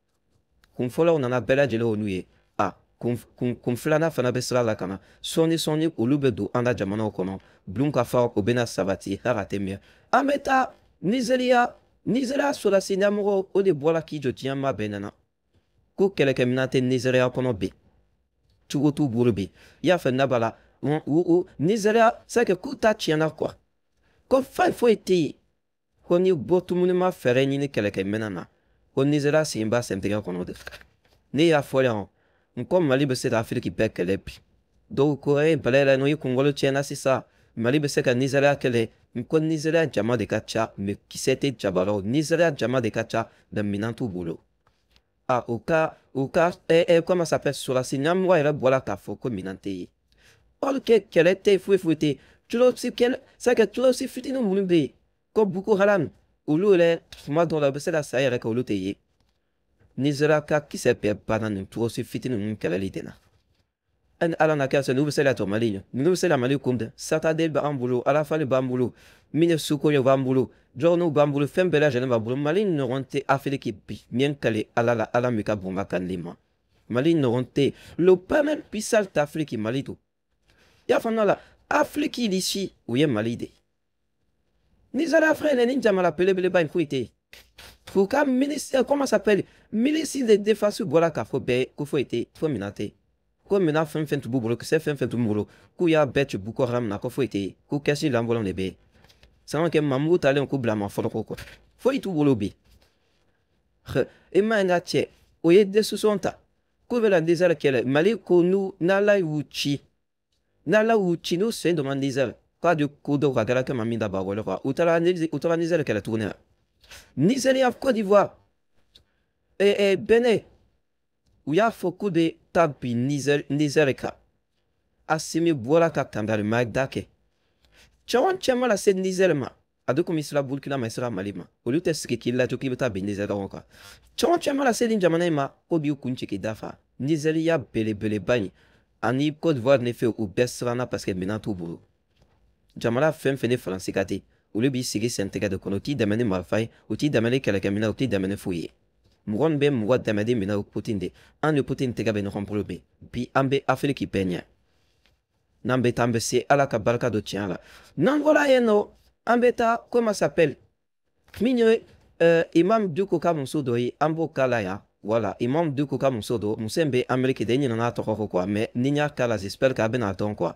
Kun fɔlɔw nana bɛɛ lajɛlen olu ye. A kun filanan fana bɛ sira la ka na. Sɔɔni sɔɔni olu bɛ don an ka jamanaw kɔnɔ. Bulon ka fa o bɛna sabati hali a tɛ mɛn. An bɛ taa Nizeriya. Nizeriya sɔrɔdasi ɲɛmɔgɔ o de bɔra k'i jɔ diɲɛ maa bɛɛ nana. Ko kɛlɛkɛminɛn tɛ Nizeriya kɔnɔ bi. Cogo t'u bolo bi. I y'a faamuya b'a la. Nizeriya c'est que k'u ta tiɲɛna quoi. Ko fɛn foyi tɛ yen. Ko ni bɔ tumuni ma fɛɛrɛ ɲini kɛlɛkɛminɛn na. Ko Nizeriya sen b'a sentigɛ kɔnɔ de. Ne y'a fɔ yan, n ko Mali bɛ se ka Afiriki bɛɛ kɛlɛ bi. Dɔw ko e bala yɛrɛ n'o ye kunkolo tiɲɛna sisan. Mali bɛ se ka Nizeriya kɛlɛ. N ko Nizeriya jama de ka ca, mais kisɛ tɛ jaba la o. Nizeriya jama de ka ca, mais minɛn t'u bolo. A u ka comment ça s'appelle, sɔrɔdasi ɲɛmɔgɔ yɛrɛ bɔra k'a fɔ ko minɛn tɛ yen. Or que kɛlɛ tɛ yen, foyi foyi tɛ yen. Terroriste kɛlɛ, c'est que terroriste fitinin minnu bɛ yen, ko Boko Haram, olu yɛrɛ tuma dɔw la u bɛ se ka saya yɛrɛ kɛ, olu tɛ ye. Nizeriya ka kisɛ bɛɛ banna nin terroriste fitinin ninnu kɛlɛli de la. Ani Ala n'a kɛ sɔrɔ n'u bɛ se ka jɔ Mali ɲɛ, n'u bɛ se ka Mali kunbɛn. Satadel b'an bolo, Alafali b'an bolo, min ye Suko ye b'an bolo, Jɔrɔniw b'an bolo, fɛn bɛɛ lajɛlen b'an bolo. Mali ɲɔgɔn tɛ Afiriki bi, min kale Ala la, Ala min ka bon ka kanli ma. Mali ɲɔgɔn tɛ, le premier puissance d'Afrique Mali don. I y'a faamuya la, Afiriki d'ici o ye Mali de ye. Nizeriya filɛ nin jamana belebeleba in foyi tɛ yen. U ka ministre, comment ça s'appelle, ministre de défense bɔra k'a fɔ bɛɛ ko foyi tɛ yen, fo minɛn tɛ yen. Ko minɛn fɛn fɛn tun b'u bolo, kisɛ fɛn fɛn tun b'u bolo, k'u y'a bɛɛ ci Boko Haram na, ko foyi tɛ yen, ko kɛsi lankolon de bɛ yen. Sango kɛ mamugu talen k'u bila ma fɔlɔ ko foyi t'u bolo bi. E ma ye n'a cɛ, o ye décision ta k'u bɛna Nizɛri kɛlɛ. Mali ko n'u n'Ala y'u ci, n'Ala y'u ci n'u sen donna Nizɛri, k'a de ko dɔw ka kɛra kɛ ma min da ba wɛrɛ quoi. U taara Nizɛri kɛlɛ tuguni. Nizeriya, Côte d'Ivoire, Benin, u y'a fɔ k'u bɛ taa bin Nizɛri kan. Asimi bɔra ka kangarima da kɛ. Caman caman lase Nizɛri ma. A bɛ komi i sera Burukina ma, i sera Mali ma. Olu tɛ sigi k'i lajɔ k'i bɛ taa bin Nizɛri kan. Caman caman lase nin jamana in ma, ko b'i kun ci k'i dafa. Nizeriya belebeleba in ani Côte d'Ivoire ne fɛ, u bɛɛ siranna parce que minɛn t'u bolo. Jamana fɛn fɛn ni Faransi ka di, olu b'i sigi sɛntigɛ de kɔnɔ. U t'i dɛmɛ ni marifa ye, u t'i dɛmɛ ni kɛlɛkɛminɛn, u t'i dɛmɛ ni foyi ye. Mɔgɔ min bɛ mɔgɔ dɛmɛ ni minɛn o Poutine de. An ni Poutine tɛgɛ bɛ ɲɔgɔn bolo bi. Bi an bɛ Afiriki bɛɛ ɲɛ. N'an bɛ taa an bɛ se, Ala ka barika don tiɲɛ la. N'an bɔra yen nɔ, an bɛ taa comment ça s'appelle, min ye Imam Dicko ka muso dɔ ye, an b'o k'a la yan. Voilà, Imam Dicko ka muso dɔ, muso in bɛ Amérique de, n ɲinɛna a tɔgɔ kɔ quoi, mais ni n y'a k'a la, j'espère k'a bɛna dɔn quoi.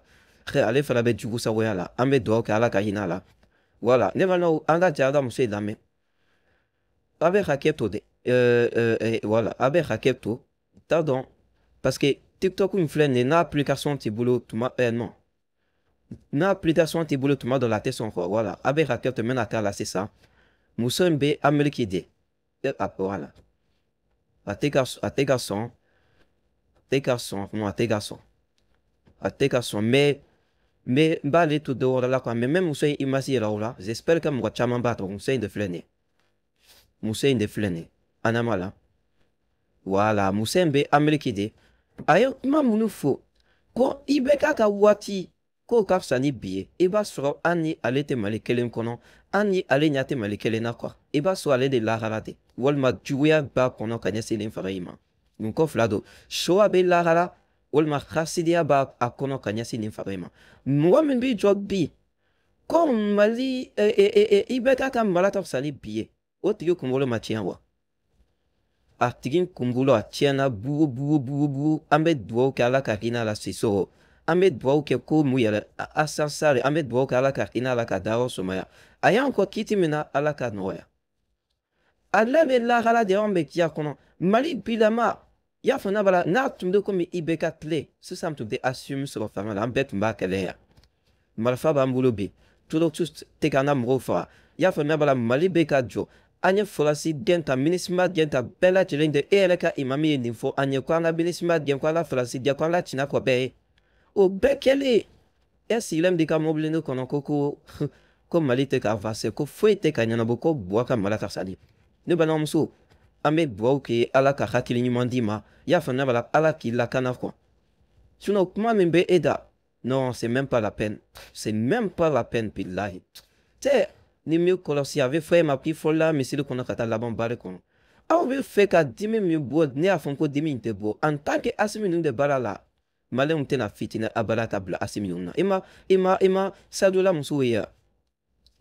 Ale fana bɛ jugu sagoya la, an bɛ dugawu kɛ Ala ka hinɛ a la. Voilà, ne balimaw, an ka jɛ an ka muso in lamɛn. A bɛ hakɛ to dɛ. Voilà, a bɛ hakɛ to. T'a dɔn, parce que TikTok in filɛ nin ye, n'a application t'i bolo tuma non. N'a application t'i bolo tuma dɔ la a tɛ sɔn quoi. Voilà, a bɛ hakɛ to, n bɛna k'a la sisan. Muso in bɛ Amérique de. Voilà. A tɛ ka sɔn. A tɛ ka sɔn, non, a tɛ ka sɔn. A tɛ ka sɔn, mais n b'ale to dɔ wɛrɛ la quoi. Mais même muso in image yɛrɛ o la, j'espère que mɔgɔ caman b'a dɔn, muso in de filɛ nin ye. Muso in de filɛ nin ye. Anama la. Voilà, muso in bɛ Amérique de. A ye kuma minnu fɔ, ko i bɛ k'a ka waati k'o ka fisa ni bi ye. I b'a sɔrɔ an ni ale tɛ Mali kelen kɔnɔ, an ni ale ɲɛ tɛ Mali kelen na quoi. I b'a sɔrɔ ale de lahara de, walima juguya b'a kɔnɔ ka ɲɛsin nin fanga in ma. Nin ko fila don, sowa bɛ lahara, walima hasidiya b'a kɔnɔ ka ɲɛsin nin fanga in ma. Mɔgɔ min b'i jɔ bi ko Mali i bɛ k'a ka mara ka fisa ni bi ye, o tigi kunkolo ma tiɲɛ wa? A tigi kunkolo a tiɲɛna bugu bugu bugu bugu. An bɛ dugawu kɛ Ala ka hinɛ la Sisoko. An bɛ dugawu kɛ ko mun yɛrɛ Asansare, an bɛ dugawu kɛ Ala ka hinɛ la ka dayɔrɔ sumaya. A y'an kɔ kiti min na, Ala ka nɔgɔya. Ale bɛ lahara de, anw bɛ diɲɛ kɔnɔ. Mali bilama I y'a faamuya b'a la n'a tun bɛ komi IBK tile sisan tun tɛ Assimi sɔrɔ fanga la an bɛɛ tun b'a kɛlɛ yan marifa b'an bolo bi terroriste tɛ k'an ka mɔgɔw faga i y'a faamuya b'a la Mali bɛ ka jɔ an ye forasi gɛn ta MINUSMA gɛn ta bɛɛ lajɛlen de e yɛrɛ ka imami ye nin fɔ an ye ko an ka MINUSMA gɛn ko an ka forasi gɛn ko an ka cina kɔ bɛɛ ye o bɛɛ kɛlen e sigilen b'i ka mobili ne kɔnɔ ko Mali tɛ ka avancer ko foyi tɛ ka ɲɛnabɔ ko Buwa ka mara ka sali ne balimamuso an bɛ dugawu kɛ Ala ka hakili ɲuman d'i ma i y'a faamuya b'a la Ala k'i lakana quoi sinon kuma min bɛ e da non c'est même pas la peine c'est même pas la peine bilahi tɛ ni min kɔlɔsi a bɛ fɔ e ma k'i fɔlɔla misiri kɔnɔ ka taa laban baara kɔnɔ aw bɛ fɛ ka dimi min bɔ ne y'a fɔ ko dimi in tɛ bɔ en tant que Assimi ninnu de baara la maliyɛnw tɛna fitinɛ abada ka bila Assimi ninnu na i ma Sadola musow ye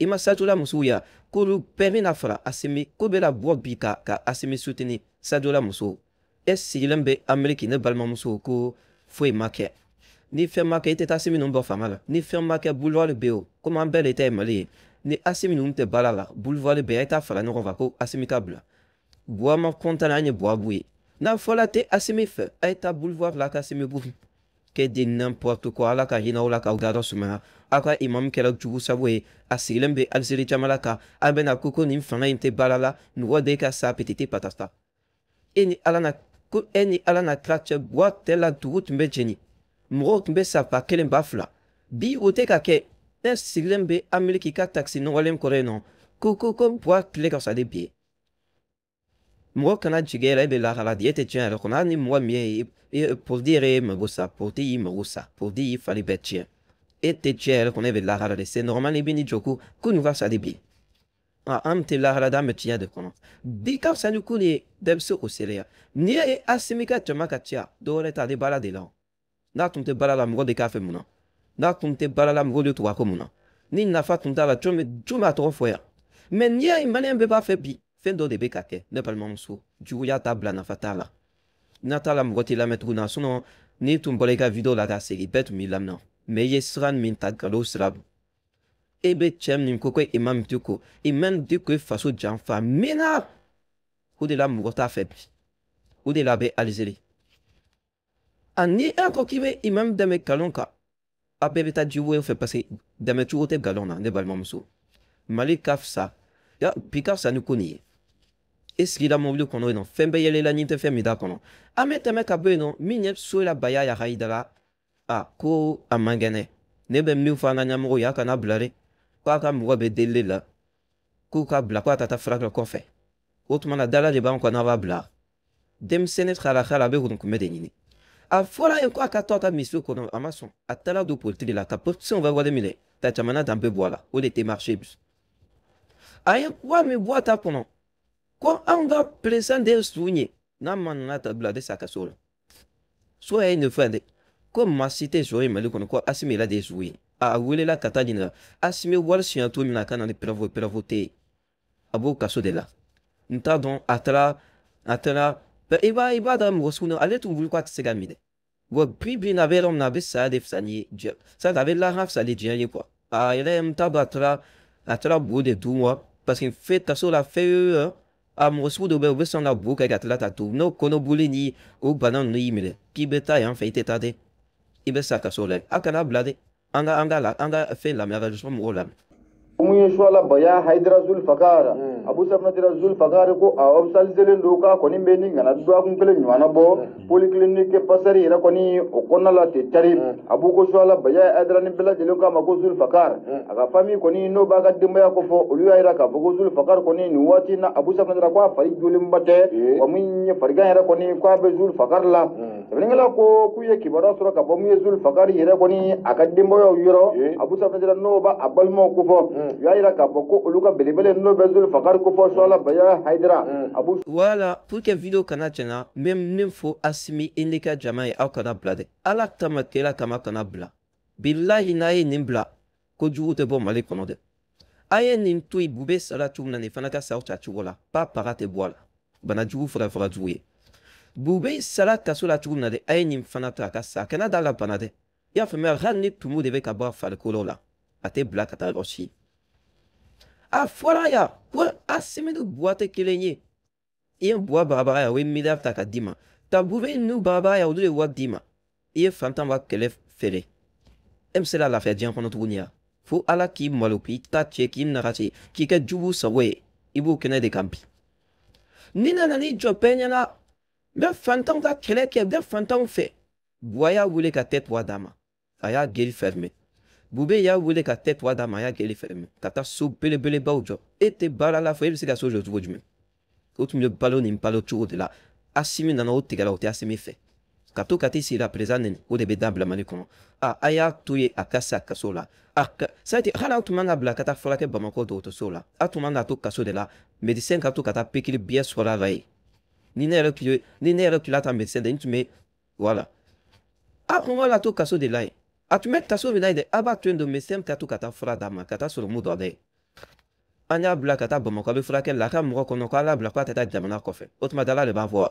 i ma Sadola musow ye k'olu bɛɛ bɛna fara Assimi ko bɛna bɔ bi ka Assimi soutenir Sadola musow e sigilen bɛ Amérique ne balimamuso ko foyi ma kɛ ni fɛn ma kɛ i tɛ taa Assimi ninnu bɔ fanga la ni fɛn ma kɛ boulevard bɛ yen o komi an bɛɛ de ta ye Mali ye ni Assimi ninnu tɛ baara la boulevard bɛ yen a ye taa fara ɲɔgɔn kan ko Assimi ka bila Buwa ma kɔntan an ye Buwa b'u ye n'a fɔla tɛ Assimi fɛ a ye taa boulevard la ka Assimi b'u kɛ de n'importe quoi Ala ka hinɛ aw la k'aw dayɔrɔ sumaya aw ka imam kɛra jugu sago ye a sigilen bɛ Algérie jamana kan a bɛna ko nin fanga in tɛ baara la mɔgɔ de ka sa petite patata e ni Ala na ko e ni Ala na tila cɛ Buwa tɛ la dugu tun bɛ jeni mɔgɔw tun bɛ sa ba kelen ba fila bi o tɛ ka kɛ ne sigilen bɛ Amérique ka taxi nɔgɔlen kɔrɔ yen nɔ ko Buwa tile ka fisa ni bi ye mɔgɔ kana jigin e la e bɛ lahala di e tɛ tiɲɛ yɛrɛ kɔnɔ hali ni mɔgɔ min ye porodi yɛrɛ ye mago sa porodi y'i mago sa porodi y'i fari bɛɛ tiɲɛ e tɛ tiɲɛ yɛrɛ kɔnɔ e bɛ lahala de c'est normal i bɛ n'i jɔ ko nin ka fisa ni bi ye an tɛ lahala da an bɛ tiɲɛ de kɔnɔ bi ka fisa ni ko nin ye bɛɛ bɛ se k'o seereya n'i ye Assimi ka jama ka ca dɔwɛrɛ t'ale baara de la n'a tun tɛ baara la mɔgɔ de k'a fɛ mun na n'a tun tɛ baara la mɔgɔ de tun b'a ko mun na ni nafa tun t'a la jɔn b'a tɔgɔ fɔ yan mais n'i y'a ye maliyɛn bɛɛ b'a fɛ bi fɛn dɔ de bɛ ka kɛ ne balimamuso juguya t'a bila nafa t'a la n'a t'a la mɔgɔ t'i lamɛn tuguni na sinon n'i tun bɔra i ka vidéo la ka segin bɛɛ tun b'i lamɛn mais i ye sira min ta nkalon sira don e bɛ cɛ min ko imam Dicko imam Dicko ye faso janfa mɛnna o de la mɔgɔ t'a fɛ bi o de la a bɛ Algérie ani e ko k'i bɛ imam dɛmɛ nkalon kan a bɛɛ bɛ taa jiwoyo fɛ parce que dɛmɛ cogo tɛ nkalon na ne balimamuso Mali ka fisa bi ka fisa ni ko nin ye e sigira mobili kɔnɔ yen nɔ fɛn bɛɛ yɛlɛla ni tɛ fɛn min t'a kɔnɔ an bɛ tɛmɛ ka bɔ yen nɔ min ye Sola Baya Hayidara a ko a man kɛnɛ ne bɛ min fɔ an ka ɲɛmɔgɔw ye a kana bila dɛ k'a ka mɔgɔ bɛ delili la k'u ka bila k'a ka taa furakɛ kɔfɛ o tuma na dala de b'an kɔ n'a b'a bila denmisɛnnin xala a bɛ kunbɛ de ɲini a fɔra yen k'a ka to a ka misiw kɔnɔ a ma sɔn a taara don politiki la ka politicienw bɛ wale minɛ ka jamana danbe bɔ a la o de tɛ marché bi a ye wari min bɔ a ta kɔnɔ ko anw ka président de ye su ye n'a ma nana ta bila a bɛ sa kaso la so ye nin fɛn dɛ ko maa si tɛ so ye Mali kɔnɔ ko Assimi yɛrɛ de ye su ye a welela ka taa ɲininka Assimi wari siɲɛ to min na a ka na ni preuve tɛ yen a b'o kaso de la n t'a dɔn a taara i b'a dɔn mɔgɔ sugu ale tun wuli ko a tɛ se ka minɛ wa bi in na a bɛ yɔrɔ min na a bɛ saya de fisa ni ye diɲɛ sa a bɛ lahara fisa ni diɲɛ ye quoi a yɛrɛ n t'a dɔn a taara bo de dun wa parce que fɛn kaso la fɛn a mɔgɔ sugu dɔ bɛ yen u bɛ sɔn ka bo kɛ ka tila ka to n'o kɔnɔboli ni o bana ninnu y'i minɛ k'i bɛ taa yan fɛ i tɛ taa dɛ i bɛ sa kaso la a kana bila dɛ an ka fɛn lamɛn a ka mɔgɔw lamɛn. Mun ye Sola Baya Hayidara Zulfakar Abu Safinadira Zulfakar ko a hospitaliselen don k'a kɔni bɛ ni kana dɔgɔkun kelen ɲɔgɔnna bɔ polyclinique Pasteur yɛrɛ kɔni o kɔnɔna la ten cari Abu ko Sola Baya Hayidara ni bɛɛ lajɛlen k'a ma ko Zulfakar a ka famille kɔni n'o b'a ka denbaya kofɔ olu y'a jira k'a fɔ ko Zulfakar kɔni nin waati in na Abu Safinadira ko a fari jolenba tɛ wa min ye farigan yɛrɛ kɔni k'a bɛ Zulfakar la sɛbɛnnikɛla ko k'u ye kibaruya sɔrɔ ka bɔ mun ye Zulfakar yɛrɛ kɔni a ka denbayaw yɔrɔ Abu Safinadira n'o b'a a balimaw kofɔ u y'a jira k'a fɔ ko olu ka belebele n'o bɛ Zulfakar kofɔ Sola Baya Hayidara Abu. Voilà pour que vidéo kana tiɲɛna n bɛ min fɔ Assimi i n'i ka jama ye aw kana bila dɛ Ala kama kira kama kana bila bilahi n'a ye nin bila kojugu tɛ bɔ Mali kɔnɔ dɛ a ye nin to yen Bube sara cogo min na nin fana ka sa aw ta cogo la pa para tɛ bɔ a la bana jugu fara jugu ye Bube sara kaso la cogo min na dɛ a ye nin fana to a ka sa a kana da la bana dɛ i y'a faamuya hali ni tumu de bɛ ka bɔ a farikolo la a tɛ bila ka taa yɔrɔ si. A fɔra yan ko Assimi ni Buwa tɛ kelen ye i ye Buwa bagabaga yan o ye miliyari ta ka d'i ma Ka Bube n'u baba ya olu de wari d'i ma. I ye fantan ka kɛlɛ feere. E bɛ se ka lafiya diɲɛ kɔnɔ tuguni ya. Fo Ala k'i malo k'i ta tiɲɛ k'i nagasi k'i kɛ jugu sago ye. I b'o kɛnɛ de kan bi. Ni nana n'i jɔ bɛɛ ɲɛna, n bɛ fantanw ka kɛlɛ kɛ, n bɛ fantanw fɛ. Buwa y'a wele ka tête d'a ma. A y'a gueule fermée. Bube y'a wele ka tête d'a ma, a y'a gueule fermée. Ka taa so belebelebaw jɔ. E tɛ baara la fɔ e bɛ se ka so jɔ cogo jumɛn? O tun bɛ balo nin balo cogo de la. Assimi nana o tigɛla o tɛ Assimi fɛ. Ka to ka t'i sigi la président neni o de bɛ dabila Mali kɔnɔ. A y'a to yen a ka sa kaso la. A ka c'est hali aw tun man ka bila ka taa furakɛ Bamakɔ dɔgɔtɔrɔso la. A tun man ka to kaso de la. Médecin ka to ka taa pikiri biɲɛ sɔrɔ a la yen. Ni ne yɛrɛ tun ye ni ne yɛrɛ tun la taa médecin de n tun bɛ voilà. A tun man ka to kaso de la yen. A tun bɛ kaso min na yen dɛ, a b'a to yen de médecin ka to ka taa fura d'a ma ka taa sɔrɔmu dɔ dɛ. An y'a bila ka taa Bamakɔ a bɛ furakɛli la a ka mɔgɔ kɔnɔ k'ala bila k'a tɛ taa jamana kɔfɛ. O tuma dala de b'a fɔ.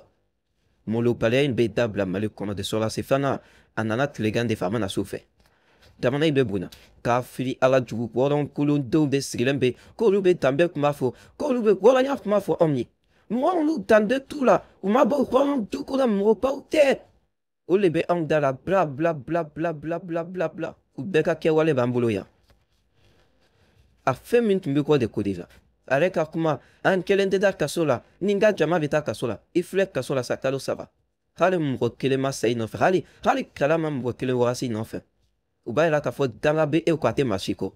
Molobaliya in bɛ dabila Mali kɔnɔ de sɔrɔlasi filanan a nana tilegan de fɛ a ma na su fɛ. Jamana in bɛ bonya k'a fili Ala jugu wɔɔrɔn kolondenw de sigilen bɛ k'olu bɛ danbe kuma fɔ k'olu bɛ hɔrɔnya kuma fɔ anw ye. Mɔgɔ minnu danbe t'u la u ma bɔ hɔrɔn du kɔnɔ mɔgɔbaw tɛ. O de bɛ anw da la bla bla bla bla bla bla bla bla. U bɛɛ ka kɛwale b'an bolo yan. A fɛn min tun bɛ kɔ de ko de la. A yɛrɛ ka kuma an kelen tɛ taa kaso la ni n ka jama bɛ taa kaso la i filɛ kaso la sa kalo 3 hali mɔgɔ kelen ma sa i nɔfɛ hali kalan ma mɔgɔ kelen wagasi i nɔfɛ u b'a yira k'a fɔ danga bɛ e kɔ a tɛ maa si kɔ.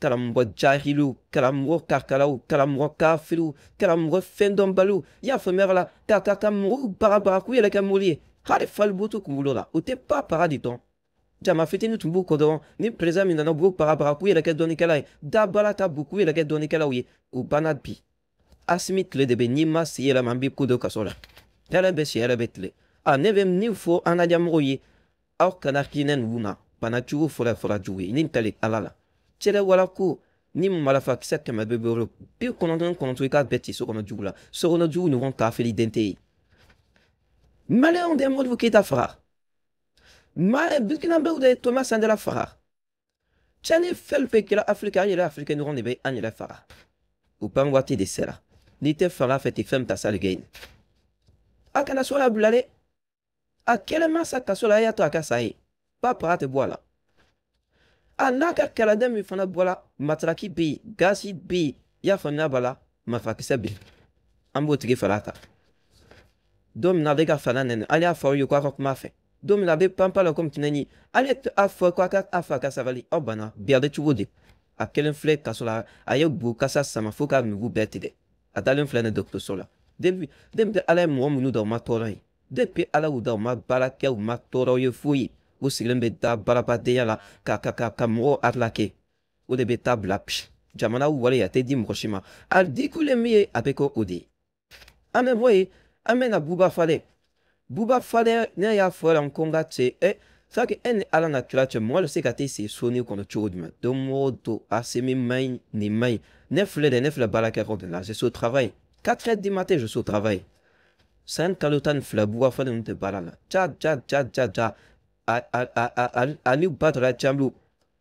Karamɔgɔ jahiliw karamɔgɔ kakalaw karamɔgɔ kafiriw karamɔgɔ fɛndɔnbaliw i y'a faamuya la ka mɔgɔw bagabaga k'u yɛrɛ kɛ mori ye hali falibutu kunkolo la u tɛ pa para de dɔn. Jama fitinin tun b'u kɔ dɔrɔn ni président min nana u b'u bagabaga k'u yɛrɛ kɛ dɔnnikɛla ye dabara ta b'u k'u yɛrɛ kɛ dɔnnikɛlaw ye u banna bi. Assimi tile de bɛ n'i ma si yɛrɛ ma n b'i ko don kaso la. Hɛrɛ bɛ si hɛrɛ bɛ tile. A ne bɛ min fɔ an lajɛmɔgɔw ye aw kana hinɛ ninnu na bana jugu fɔlɔ fɔra jugu ye ni tali Ala la. Cɛrɛ wala ko ni marafakisɛ 100 bɛ bolo 99 i k'a bɛɛ ci sokɔnɔ jugu la sokɔnɔ jugu ɲɔgɔn kafiri den tɛ yen. Maliyɛnw de ye Modibo Keyita faga. Burkinabéw de ye Thomas Sankara faga. Cɛ ni fɛn fɛn kɛra Afiriki an yɛrɛ Afiriki ɲɔgɔn de bɛ an yɛrɛ faga. O ban waati de sera. N'i tɛ fanga fɛ tɛ fɛn ta sali kɛ yen. A kana so la bila dɛ. A kɛlen ma sa kaso la a y'a to a ka sa ye. Ba para tɛ bɔ a la. A n'a ka kɛlɛden min fana bɔra mataraki bɛ yen gazi bɛ yen i y'a faamuya b'a la marifakisɛ bɛ yen. An b'o tigi fara a kan. Don min na ale ka fanga nɛnɛ an y'a fɔ aw ye k'a ka kuma fɛ. Don min na a bɛ panpan la komi tinɛni ale a fɔ k'a ka a fa ka sabali aw banna bi a bɛ cogo di. A kelen filɛ kaso la a ye bo kasa sama fo ka nugu bɛɛ tigɛ. A dalen filɛ nin dɔgɔtɔrɔso la. Depuis Ala ye mɔgɔ minnu da u ma tɔɔrɔ ye. Depuis Ala y'u da u ma baara kɛ u ma tɔɔrɔ ye foyi. U sigilen bɛ da baarabadenya la ka mɔgɔw arnaquer. O de bɛ taa bila bi. Jamana wari a tɛ di mɔgɔ si ma. A dikulen min ye a bɛ kɛ o de ye. An bɛ bɔ yen an bɛ na Buba Fale. Buba Fale ne y'a fɔ la ko n ka cɛ ɛ saki e ni Ala na kira cɛ mɔgɔ bɛ se ka t'i sigi soni kɔnɔ cogo jumɛn don o don Assimi man ɲi nin man ɲi ne filɛ dɛ ne filɛ baarakɛyɔrɔ de la je suis au travail 4 heures du matin je suis au travail san kalo 12 Buba Fale ninnu tɛ baara la ja ja ja ja ja ani Badara Jalo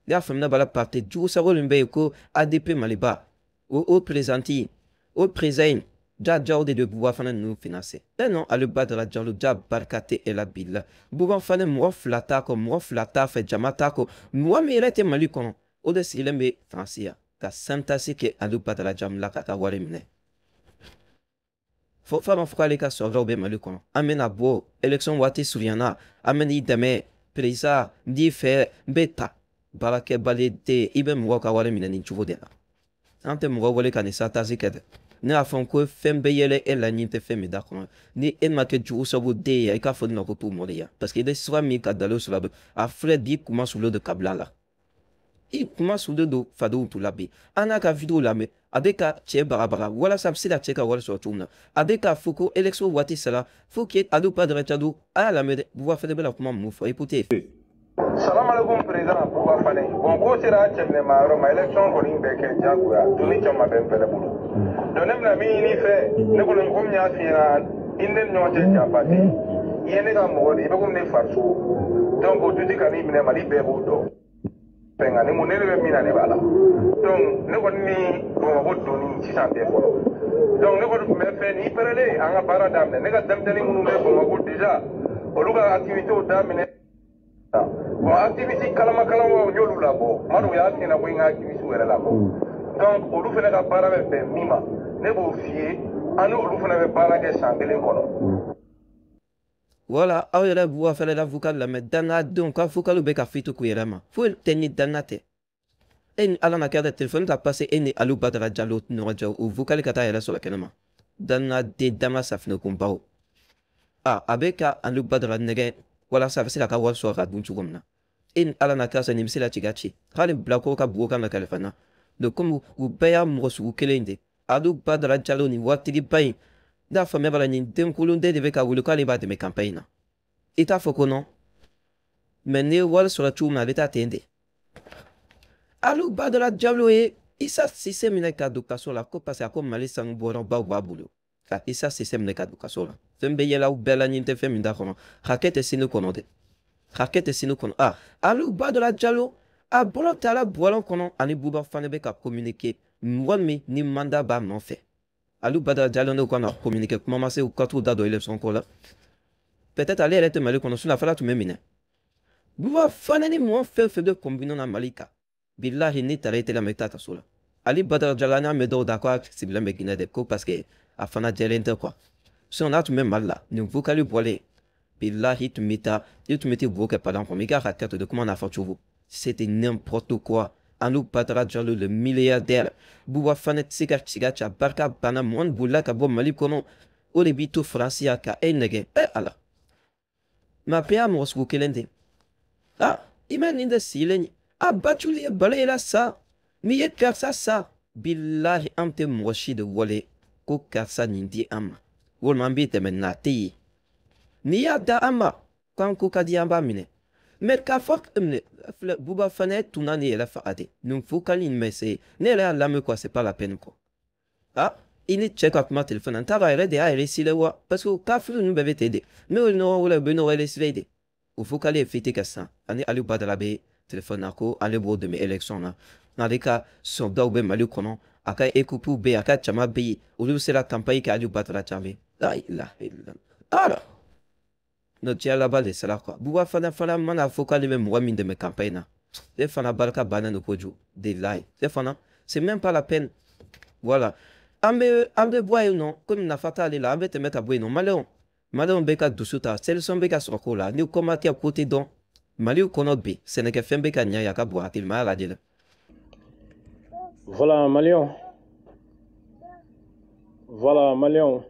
ne y'a faamuya b'a la parti jugu sago min bɛ yen ko ADP Maliba o présidente o président ja ja o de Buba Fane ninnu financé. Eh non ale Badara Jalo ja barika tɛ e la bi la. Buba Fane mɔgɔ 2 t'a kɔ mɔgɔ 2 t'a fɛ jama t'a kɔ mɔgɔ min yɛrɛ tɛ Mali kɔnɔ o de sigilen bɛ Faransi yan ka santasi kɛ ale Badara Jalo la k'a ka wari minɛ. Fo fa ma fɔ k'ale ka sɔrɔdaw bɛ Mali kɔnɔ an bɛna bɔ élection waati surunyana an bɛ n'i dɛmɛ président n b'i fɛ n bɛ ta baarakɛbali tɛ i bɛ mɔgɔw ka wari minɛ nin cogo de la. An tɛ mɔgɔ wele ka nin santasi kɛ dɛ. Ne y'a fɔ ko fɛn bɛ yɛlɛ e la ni tɛ fɛn min da kɔnɔ ni e ma kɛ jugu sababu den ye i k'a fɔ ne ma ko t'o mɔgɔ de ya parce que i bɛ sira min ka dalo sɔrɔ a filɛ bi kuma sulen don kabila la i kuma sulen don fadenw t'u la bi an n'a ka vidéo lamɛn a bɛ ka cɛ bagabaga walasa a bɛ se ka cɛ ka wari sɔrɔ cogo min na a bɛ k'a fɔ ko élection waati sera fo que Aliou Badara Jalo a y'a lamɛn dɛ Buba Fane bɛna kuma mun fɔ écoutez. Salam alaikum président Buba Fane. Bon ko sera cɛminɛ ma yɔrɔ ma élection kɔni bɛ kɛ diyagoya doni caman bɛ n fɛnɛ bolo. Donc ne bɛna min ɲini fɛ ne bolo komi n y'a f'i ɲɛna i ni ne ni ɲɔgɔn cɛ janfa tɛ i ye ne ka mɔgɔ de ye i bɛ komi ne farisogo donc o duti ka n'i minɛ Mali bɛɛ b'o dɔn. Fɛn nka ni mun ne bɛ min na ne b'a la donc ne kɔni ni Bamakɔ doni sisan tɛ fɔlɔ. Donc ne kɔni tun bɛ fɛ n'i pɛrɛlen an ka baara daminɛ. Ne ka denmisɛnnin minnu bɛ Bamakɔ déjà olu ka activités daminɛ. Bon, activité kalama kalamaw n y'olu labɔ, Madu y'a f'i ɲɛna ko n ka activité yɛrɛ labɔ. Donc olu fana ka baara bɛ bɛn min ma, ne b'o f'i ye, an ni olu fana bɛ baara kɛ san kelen kɔnɔ. Voilà, aw yɛrɛ b'u fɛnɛ la vocal lamɛn dannadenw ka vocal bɛ ka fito k'u yɛrɛ ma. Foyi tɛ ni danna tɛ. E ni Ala na kɛ dɛ, téléphone ta passé e ni Aliou Badara Diallo ni ɲɔgɔn cɛ, o vocal ka taa yɛrɛ sɔrɔ kɛnɛma. Dannaden dama safinɛkunbaw. A bɛ ka Aliou Badara nɛgɛ walasa a bɛ se k'a ka wari sɔrɔ ka dun cogo min na. E ni Ala na kɛ sa nin bɛ se ka ci ka ci. Hali bilakoro ka bugo kan na kalifa na. Donc komi u bɛɛ y'a mɔgɔ sugu kelen de. Aliou Badara Diallo nin waritigiba in, n'a faamuya b'a la nin denkolonden de bɛ ka wuli k'ale b'a dɛmɛ campagne na. I t'a fɔ ko non. Mais n'i ye wari sɔrɔ cogo min na, a bɛ taa ten de. Aliou Badara Diallo ye Issa Cissé minɛ ka don kaso la ko parce que a ko Mali sanu bɔyɔrɔbaw b'a bolo. Ka Issa Cissé minɛ ka don kaso la. Fɛn bɛ yɛlɛ aw bɛɛ la ɲin tɛ fɛn min da kɔnɔ. Hakɛ tɛ sini kɔnɔ dɛ. Hakɛ tɛ sini kɔnɔ. Aliou Badara Diallo a bɔlɔ taara bɔlɔn kɔnɔ ani Bouba Fane bɛ ka communiquer. Mɔgɔ min ni mandat b'a nɔfɛ. Aliou Badara Diallo n'o kan na communiquer kuma ma se u ka t'u da don élection ko la. Peut-être ale yɛrɛ tɛ Mali kɔnɔ sinon a fana tun bɛ minɛ. Bouba Fane ni mɔgɔ fɛn fɛn bɛ combiner na Mali kan. Billahi ni taara i tɛgɛ ma i t'a kaso la. Ali Badara Diallo an y'a mɛn dɔw da ko a sigilen bɛ Guinée de ko parce que a fana jɛlen tɛ quoi. Sinon n'a tun bɛ Mali la nin vocal bɔlen billahi tun bɛ taa i tun bɛ t'i bo kɛ palan kɔnɔ i k'a ka tête de kuma n'a fɔ cogo. C'était n'importe quoi. Aliou Badara Diallo le milliardaire. Bouba Fane tɛ se ka ci ka ca barika banna mɔgɔ min bolila ka bɔ Mali kɔnɔ o de b'i to Faransi yan ka e nɛgɛ Ala. Mais a bɛɛ y'a mɔgɔ sugu kelen de. I ma nin de sigilen ye. A batuli ye balo la sa. N'i ye karisa sa. Billahi an tɛ mɔgɔ si de wale ko karisa nin di an ma. Walima an b'i dɛmɛ n'a tɛ yen. N'i y'a da an ma k'an ko ka di an b'a minɛ. Mais k'a fɔ filɛ Bouba Fane tunna ne yɛrɛ faga de. Nin vocal in mais c'est ne yɛrɛ y'a lamɛn quoi, c'est pas la peine quoi. I ni cɛ ka kuma téléphone na n t'a dɔn a yɛrɛ de y'a réussi wa parce que kafiri ninnu bɛɛ bɛ ten de. N'o ye ɲɔgɔn wele u bɛ ɲɔgɔn réussi de. O vocal ye fêté kɛ sisan ani Aliou Badara bɛ téléphone na ko ale b'o dɛmɛ élection na. N'ale ka soldatw bɛ Mali kɔnɔ, a ka équipe bɛ yen, a ka jama bɛ yen, olu sera campagne kɛ Aliou Badara Diallo. La ilaha illallah. Ala. No diɲɛ laban de sera quoi. Bouba Fane fana mana fɔ k'ale bɛ mɔgɔ min dɛmɛ campagne na. Ne fana barika bannen don kojugu. Billahi. Ne fana c'est même pas la peine. Voilà. An bɛ bɔ yen nɔ komi nafa t'ale la, an bɛ tɛmɛ ka bɔ yen nɔ. Maliyɛnw bɛ ka dusu ta, solution bɛ ka sɔrɔ ko la. Ni kɔma tɛ ko tɛ dɔn. Mali kɔnɔ bi sɛnɛkɛfɛn bɛ ka ɲɛ yan a ka bon hakili ma, a y'a lajɛ dɛ. Voilà Maliyɛnw. Voilà Maliyɛnw.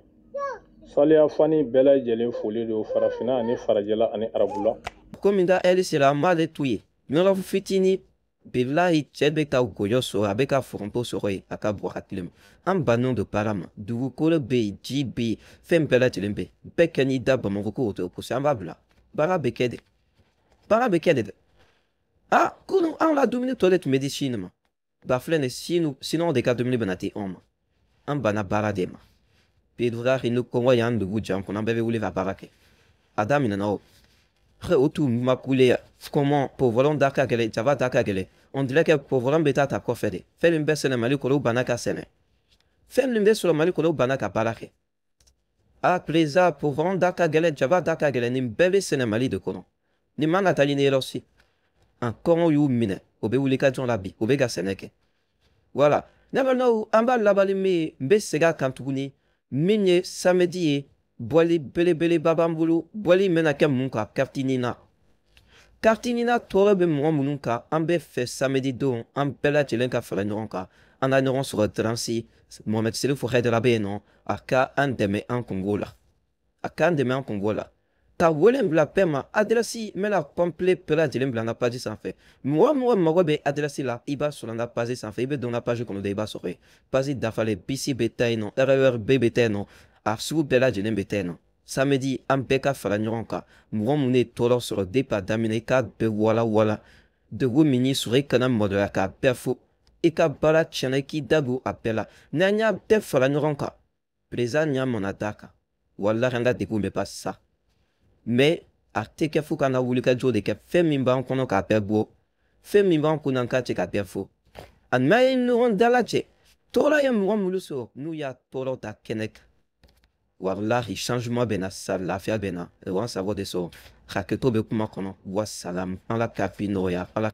Saliya Fani bɛɛ lajɛlen foli don farafinna ani farajɛla ani arabula. Komi da ɛli sera an b'ale to yen. Yɔrɔ fitinin billahi cɛ bɛ ka gɔyɔ sɔrɔ, a bɛ ka foronto sɔrɔ yen a ka bɔ hakili ma. An bannen don baara ma. Dugukolo bɛ yen, ji bɛ yen, fɛn bɛɛ lajɛlen bɛ yen. Bɛɛ kɛ n'i da Bamakɔ ko o tɛ o an b'a bila. Baara bɛ kɛ de. Baara bɛ kɛ de dɛ. Kunun an la dumuni tɔ de tun bɛ di Sini ma. Ba filɛ nin ye Siniwaw de ka dumuni bɛna di anw ma. An banna baara de ma. Billahi ni kɔngɔ y'an dugu jan kɔnɔ an bɛɛ bɛ wuli ka baara kɛ. A daminɛna o. O tun ma kule ya. Comment poivron da ka gɛlɛn, jaba da ka gɛlɛn. On dirait que poivron bɛ taa ta kɔfɛ de. Fɛn min bɛ sɛnɛ Mali kɔnɔ o banna ka sɛnɛ. Fɛn min bɛ sɔrɔ Mali kɔnɔ o banna ka baara kɛ. Président poivron da ka gɛlɛn, jaba da ka gɛlɛn, nin bɛɛ bɛ sɛnɛ Mali de kɔnɔ. Nin man ka taa ɲini yɔrɔ si. An kɔngɔ y'u minɛ, o bɛ wuli ka jɔ la bi, o bɛ ka sɛnɛ kɛ. Voilà. Ne balimaw, an b'a laban ni min ye, n bɛ segin a kan tuguni. Min ye samedi ye, bɔli belebeleba b'an bolo. Bɔli bɛna kɛ mun kan? Carte Nina. Carte Nina tɔɔrɔ bɛ mɔgɔ minnu kan, an bɛ fɛ samedi don an bɛɛ lajɛlen ka fara ɲɔgɔn kan. An ka ɲɔgɔn sɔrɔ Drancy. Mohamed Serifou Haidara bɛ yen nɔ, a ka an dɛmɛ an kungo la. A k'an dɛmɛ an kungo la. Ka wele bila bɛɛ ma, adresse n bɛna complet bɛɛ lajɛlen bila n ka page sanfɛ. Mɔgɔ mɔgɔ mago bɛ adresse la, i b'a sɔrɔ n ka page sanfɛ. I bɛ don n ka page kɔnɔ dɔrɔn i b'a sɔrɔ yen. Page dafalen, bisi bɛ taa yen nɔ, RER B bɛ taa yen nɔ, a sugu bɛɛ lajɛlen bɛ taa yen nɔ. Samedi an bɛɛ ka fara ɲɔgɔn kan. Mɔgɔ minnu ye tɔɔrɔ sɔrɔ depuis a daminɛ, i k'a bɛɛ wala wala. Degun min y'i sɔrɔ, i kana maloya k'a bɛɛ fɔ. I ka baara tiɲɛna, i k'i da don a bɛɛ la. N'an y'a bɛɛ fara ɲɔgɔn kan, président ɲɛ mana d'a kan, walahi an ka degun bɛ ban sa. Mais a tɛ kɛ fo k'an ka wulikajɔ de kɛ. Fɛn min b'an kɔnɔ k'a bɛɛ bɔ, fɛn min b'an kunna k'a cɛ k'a bɛɛ fɔ. A n'an ye ɲɔgɔn dalajɛ, Tɔɔrɔ ye mɔgɔ minnu sɔrɔ, n'u y'a tɔɔrɔ ta kɛnɛ kan, walahi, changement bɛ na sa, lafiya bɛ na. An sago de sɔrɔ, hakɛto bɛ kuma kɔnɔ. Wa salam, Ala ka bi nɔgɔya, Ala.